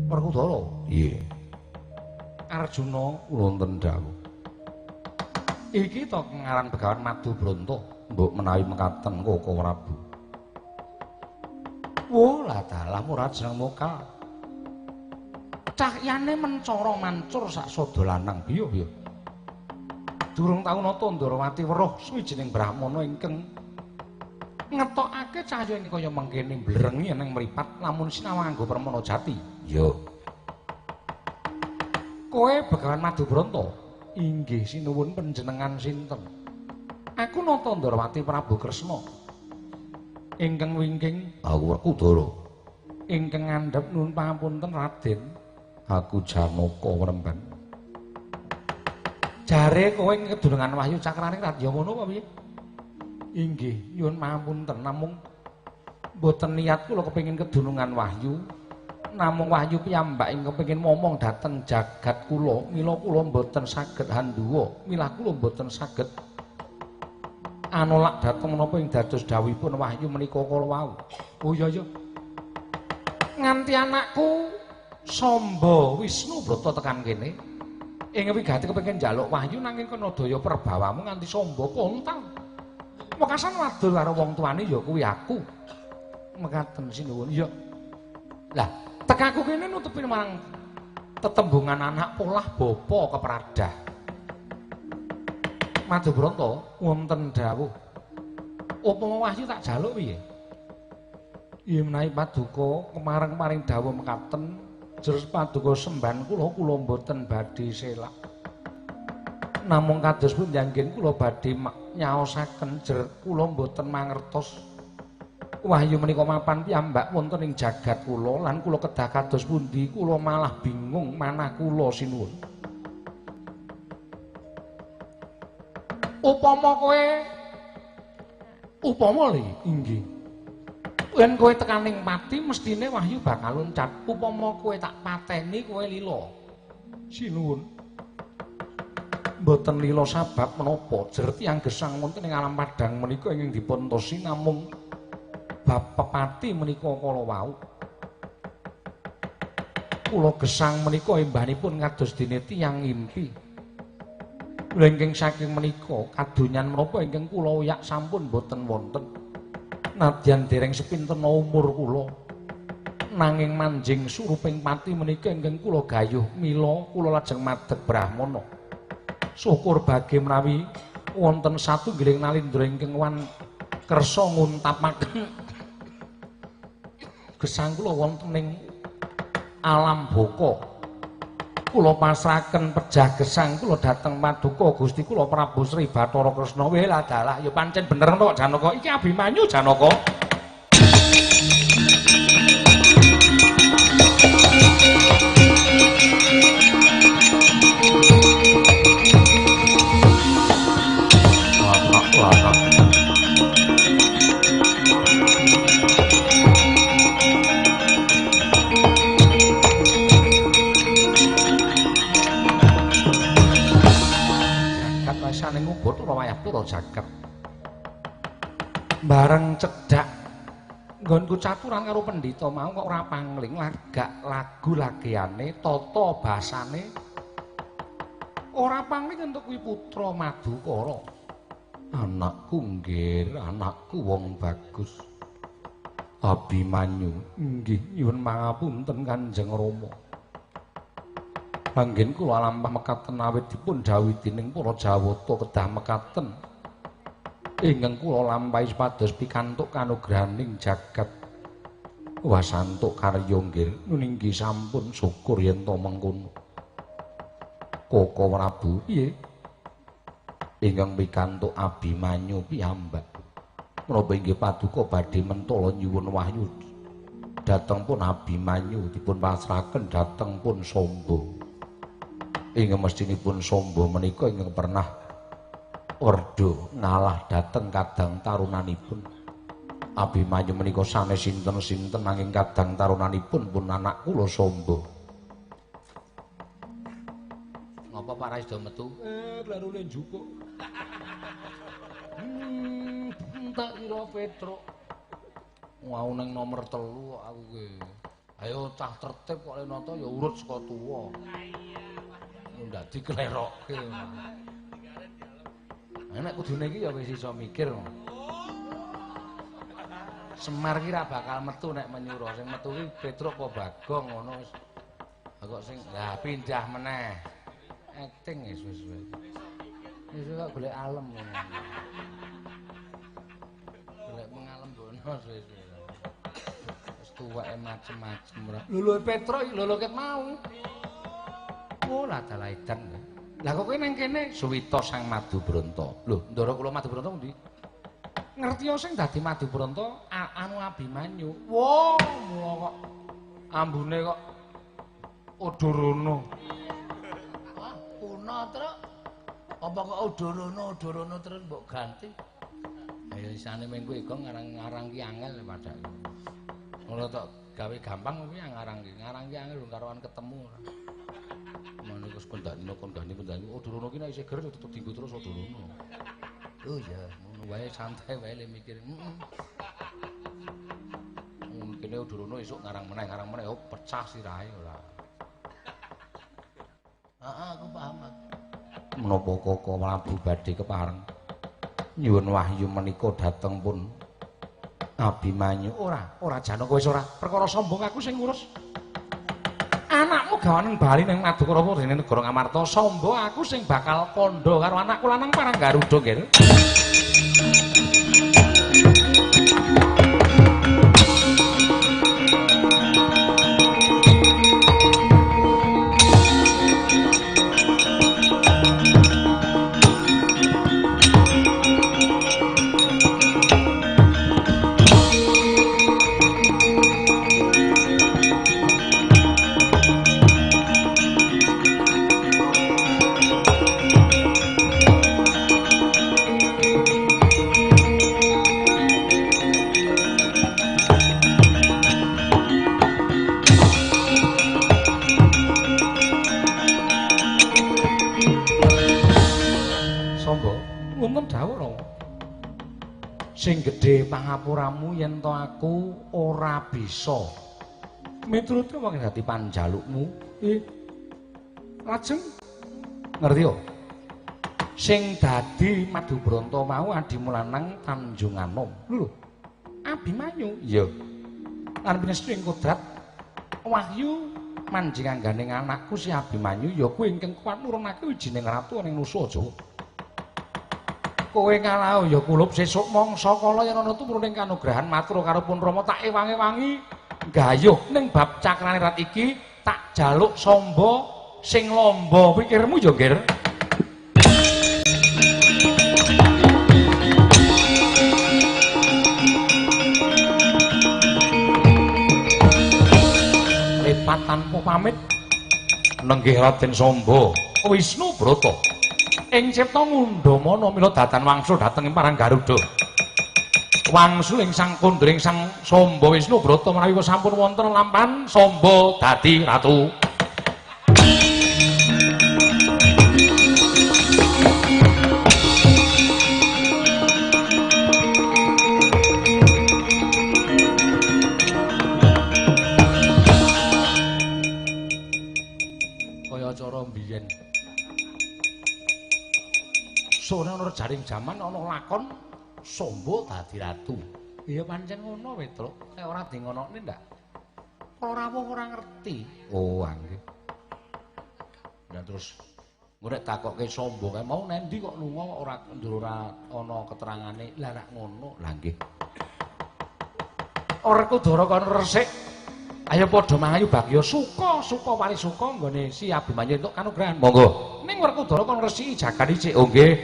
Werkudara. Iya. Arjuna wonten dawuh. Iki to ngaran Begawan Madubranta, mbok menawi mekaten Koko Prabu. Wo lah dalah ora jeneng muka. Cahyane mencara mancur sak sada lanang biyo-biyo. Durung tau nata Ndrawati weruh suwijining brahmana ingkang ngetokake cahya ingkang kaya mengkene mblerengi ning mripat lamun sinawang nganggo permana jati. Iya. Kowe Begawan Madubranta, inggih sinuwun panjenengan sinten? Aku nata Ndrawati Prabu Kresna. Ingkang wingking aku Werkudara. Ingkang ngandhap nuwun pangapunten Raden. Aku Janaka Wremban. Jare kowe kedunungan wahyu cakraning Radyamana apa piye? Inggih, nyuwun pangapunten namung mboten niat kula kepengin kedunungan wahyu. Namung wahyu piyambak ingkang kepengin momong dhateng jagat kula, mila kula mboten saged handuwa, milah kula mboten saged anolak dhateng menapa ing dados dawuhipun wahyu menika kala wau. Oh iya iya. Nganti anakku Samba Wisnu Brata tekan kene ing wigati kepengin njaluk wahyu nanging kena daya perbawamu nganti Samba kontal. Wekasan wadul karo wong tuane ya kuwi aku. Mekaten sinuwun. Iya. Lah, tekaku kene nutupi marang tetembungan anak polah bapa kepradah. Madubranta wonten dawuh. Upama wahyu tak jaluk piye? Yen menawi paduka kemareng-maring dawuh mekaten jers paduka semban kula kula mboten badhe selak. Namung kados pundi anggen kula badhe nyaosaken jer kula mboten mangertos wahyu menika mapan piyambak wonten ing jagat kula lan kula kedah kados pundi kula malah bingung manah kula sinuwun. Upama kowe upama li inggih. Yen kowe tekaning pati mestine wahyu bakal loncat. Upama kowe tak pateni kowe lila. Sinuwun. Mboten lila sabab menapa jer tiyang gesang wonten ing alam padhang menika ingkang dipun tosi namung bab pepati menika kala wau. Kula gesang menika embanipun kados dene tiyang ngimpi. Lha ingkang saking menika kadonyan menapa ingkang kula uyak sampun mboten wonten. Nadyan dereng sepinten umur kula nanging manjing suruping pati menika ingkang kula gayuh mila kula lajeng madeg brahmana. Syukur bagi menawi wonten satunggiling nalindra ingkang wan kersa nguntapaken gesang kula wonten ing alam baka. Kula pasrahaken pejah gesang kula dhateng paduka Gusti kula Prabu Sri Bathara Kresna. Weh lah dalah ya pancen bener kok Janaka. Iki Abimanyu Janaka. putra wayah pura jagat. Bareng cedhak nggonku caturan karo pendhita mau kok ora pangling lagak lagu lageane tata basane ora pangling entuk kuwi putra Madukara. Anakku nggir, anakku wong bagus. Abimanyu, inggih nyuwun pangapunten Kanjeng Rama. Anggen kula lampah mekaten awit dipun dhawuhi dening para Jawata kedah mekaten. Ingkang kula lampahi supados pikantuk kanugrahaning jagat. Wasantuk karya nggir, nggih sampun syukur yen to mengkono. Koko Prabu, piye? Ingkang pikantuk Abimanyu piyambak. Menapa inggih paduka badhe mentala nyuwun wahyu dhateng pun Abimanyu dipun pasrahaken dhateng pun Samba. Ingkang mestinipun Samba menika ingkang pernah werda ngalah dhateng kadang tarunanipun. Abimanyu menika sanes sinten-sinten nanging kadang tarunanipun pun anak kula Samba. Ngapa Pak Rais do metu? Klarune njupuk. Tak kira Petruk. Wau ning nomor 3 kok aku ki. Ayo cah tertib kok le nata ya urut saka tuwa. Ndak diklerokke. Nek kudune iki ya wis iso mikir. Semar ki ra bakal metu nek menyura. Sing metu ki Petruk apa Bagong ngono wis. Kok sing lah pindah meneh. Acting wis wis. Wis kok golek alem ngono. Golek mengalem bono suwe-suwe. Wis tuweke macem-macem ora. Lho lho Petruk lho lho ket mau. Oh lah dalah edan. Lah kok kowe nang kene suwita Sang Madubranta. Lho, ndara kula Madubranta pundi? Ngerti sing dadi Madubranta anu Abimanyu. Wah, mula kok ambune kok Odorono. Wah, kuno truk. Apa kok Odorono, Odorono terus mbok ganti? Ayo isane meng kowe kok ngarang-ngarang ki angel padake. Ngono tok gawe gampang kuwi ngarang ki. Ngarang ki angel karoan ketemu ora. Ngono wis kondakno kondani kondani Odorono ki nek isih ger tetep dienggo terus Odorono. Oh iya, ngono wae santai wae le mikir. Heeh. Mungkin Odorono esuk ngarang meneh oh pecah sirahe ora. Heeh, aku paham. Menapa Koko Prabu badhe kepareng nyuwun wahyu menika dhateng pun Abimanyu. Ora, ora Janaka wis ora. Perkara sombong aku sing ngurus. Anakmu gawanen bali ning Madukara dene negara Ngamarta. Sombo aku sing bakal kandha karo anakku lanang parang Garuda nggih. Sing gedhe pangapuramu yen to aku ora bisa miturute wong dadi panjalukmu. Lajeng ngerti yo sing dadi Madubranta mau adimu lanang Tanjunganom. Lho Abimanyu. Iya. Lan pinestu ing kodrat wahyu manjing angganing anakku si Abimanyu ya kuwi ingkang kuat nurunake wijining ratu ning Nusa Jawa. Kowe ngalah ya kulup sesuk mangsa kala yen ana tumrun ing kanugrahan matur karo pun Rama tak ewangi-wangi gayuh ning bab cakrane rat iki tak jaluk samba sing lamba pikirmu ya nggir. Lepat tanpa pamit nenggih Raden Samba Wisnu Brata ing cipta ngundhamana mila datan wangsul dhateng ing Parang Garuda. Wangsul ing sang kondring sang Samba Wisnu Brata menawi sampun wonten lampahan Samba dadi ratu. Sabubaring jaman ana lakon Sombo dadi ratu. Iya pancen ngono Petruk, nek ora di ngonokne ndak. Kalau rawuh ora ngerti. Oh, nggih. Lah terus ngurek takokke Sombo kae mau nendi kok lunga kok ora ndur ora ana keterangane. Lah rak ngono. Lah nggih. Werkudara kon resik. Ayo padha mangayu bagya suka suka wali suka nggone si Abimanyu entuk kanugrahan. Monggo. Ning Werkudara kon resiki jagan icik. Oh nggih.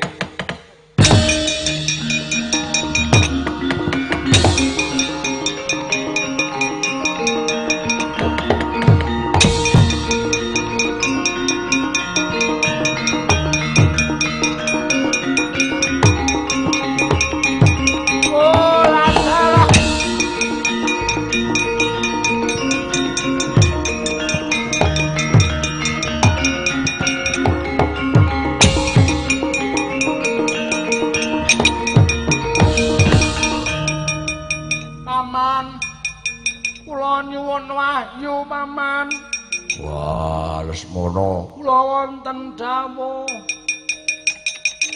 Paman, kula nyuwun wahyu paman. Wah, Lesmana. Kula wonten dawuh.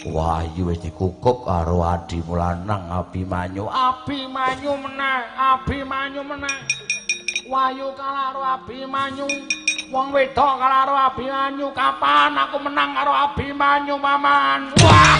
Wahyu wis dikukup karo adimu lanang Abimanyu. Abimanyu meneh, Abimanyu meneh. Wahyu kalah karo Abimanyu. Wong wedok kalah karo Abimanyu. Kapan aku menang karo Abimanyu, Paman? Wah!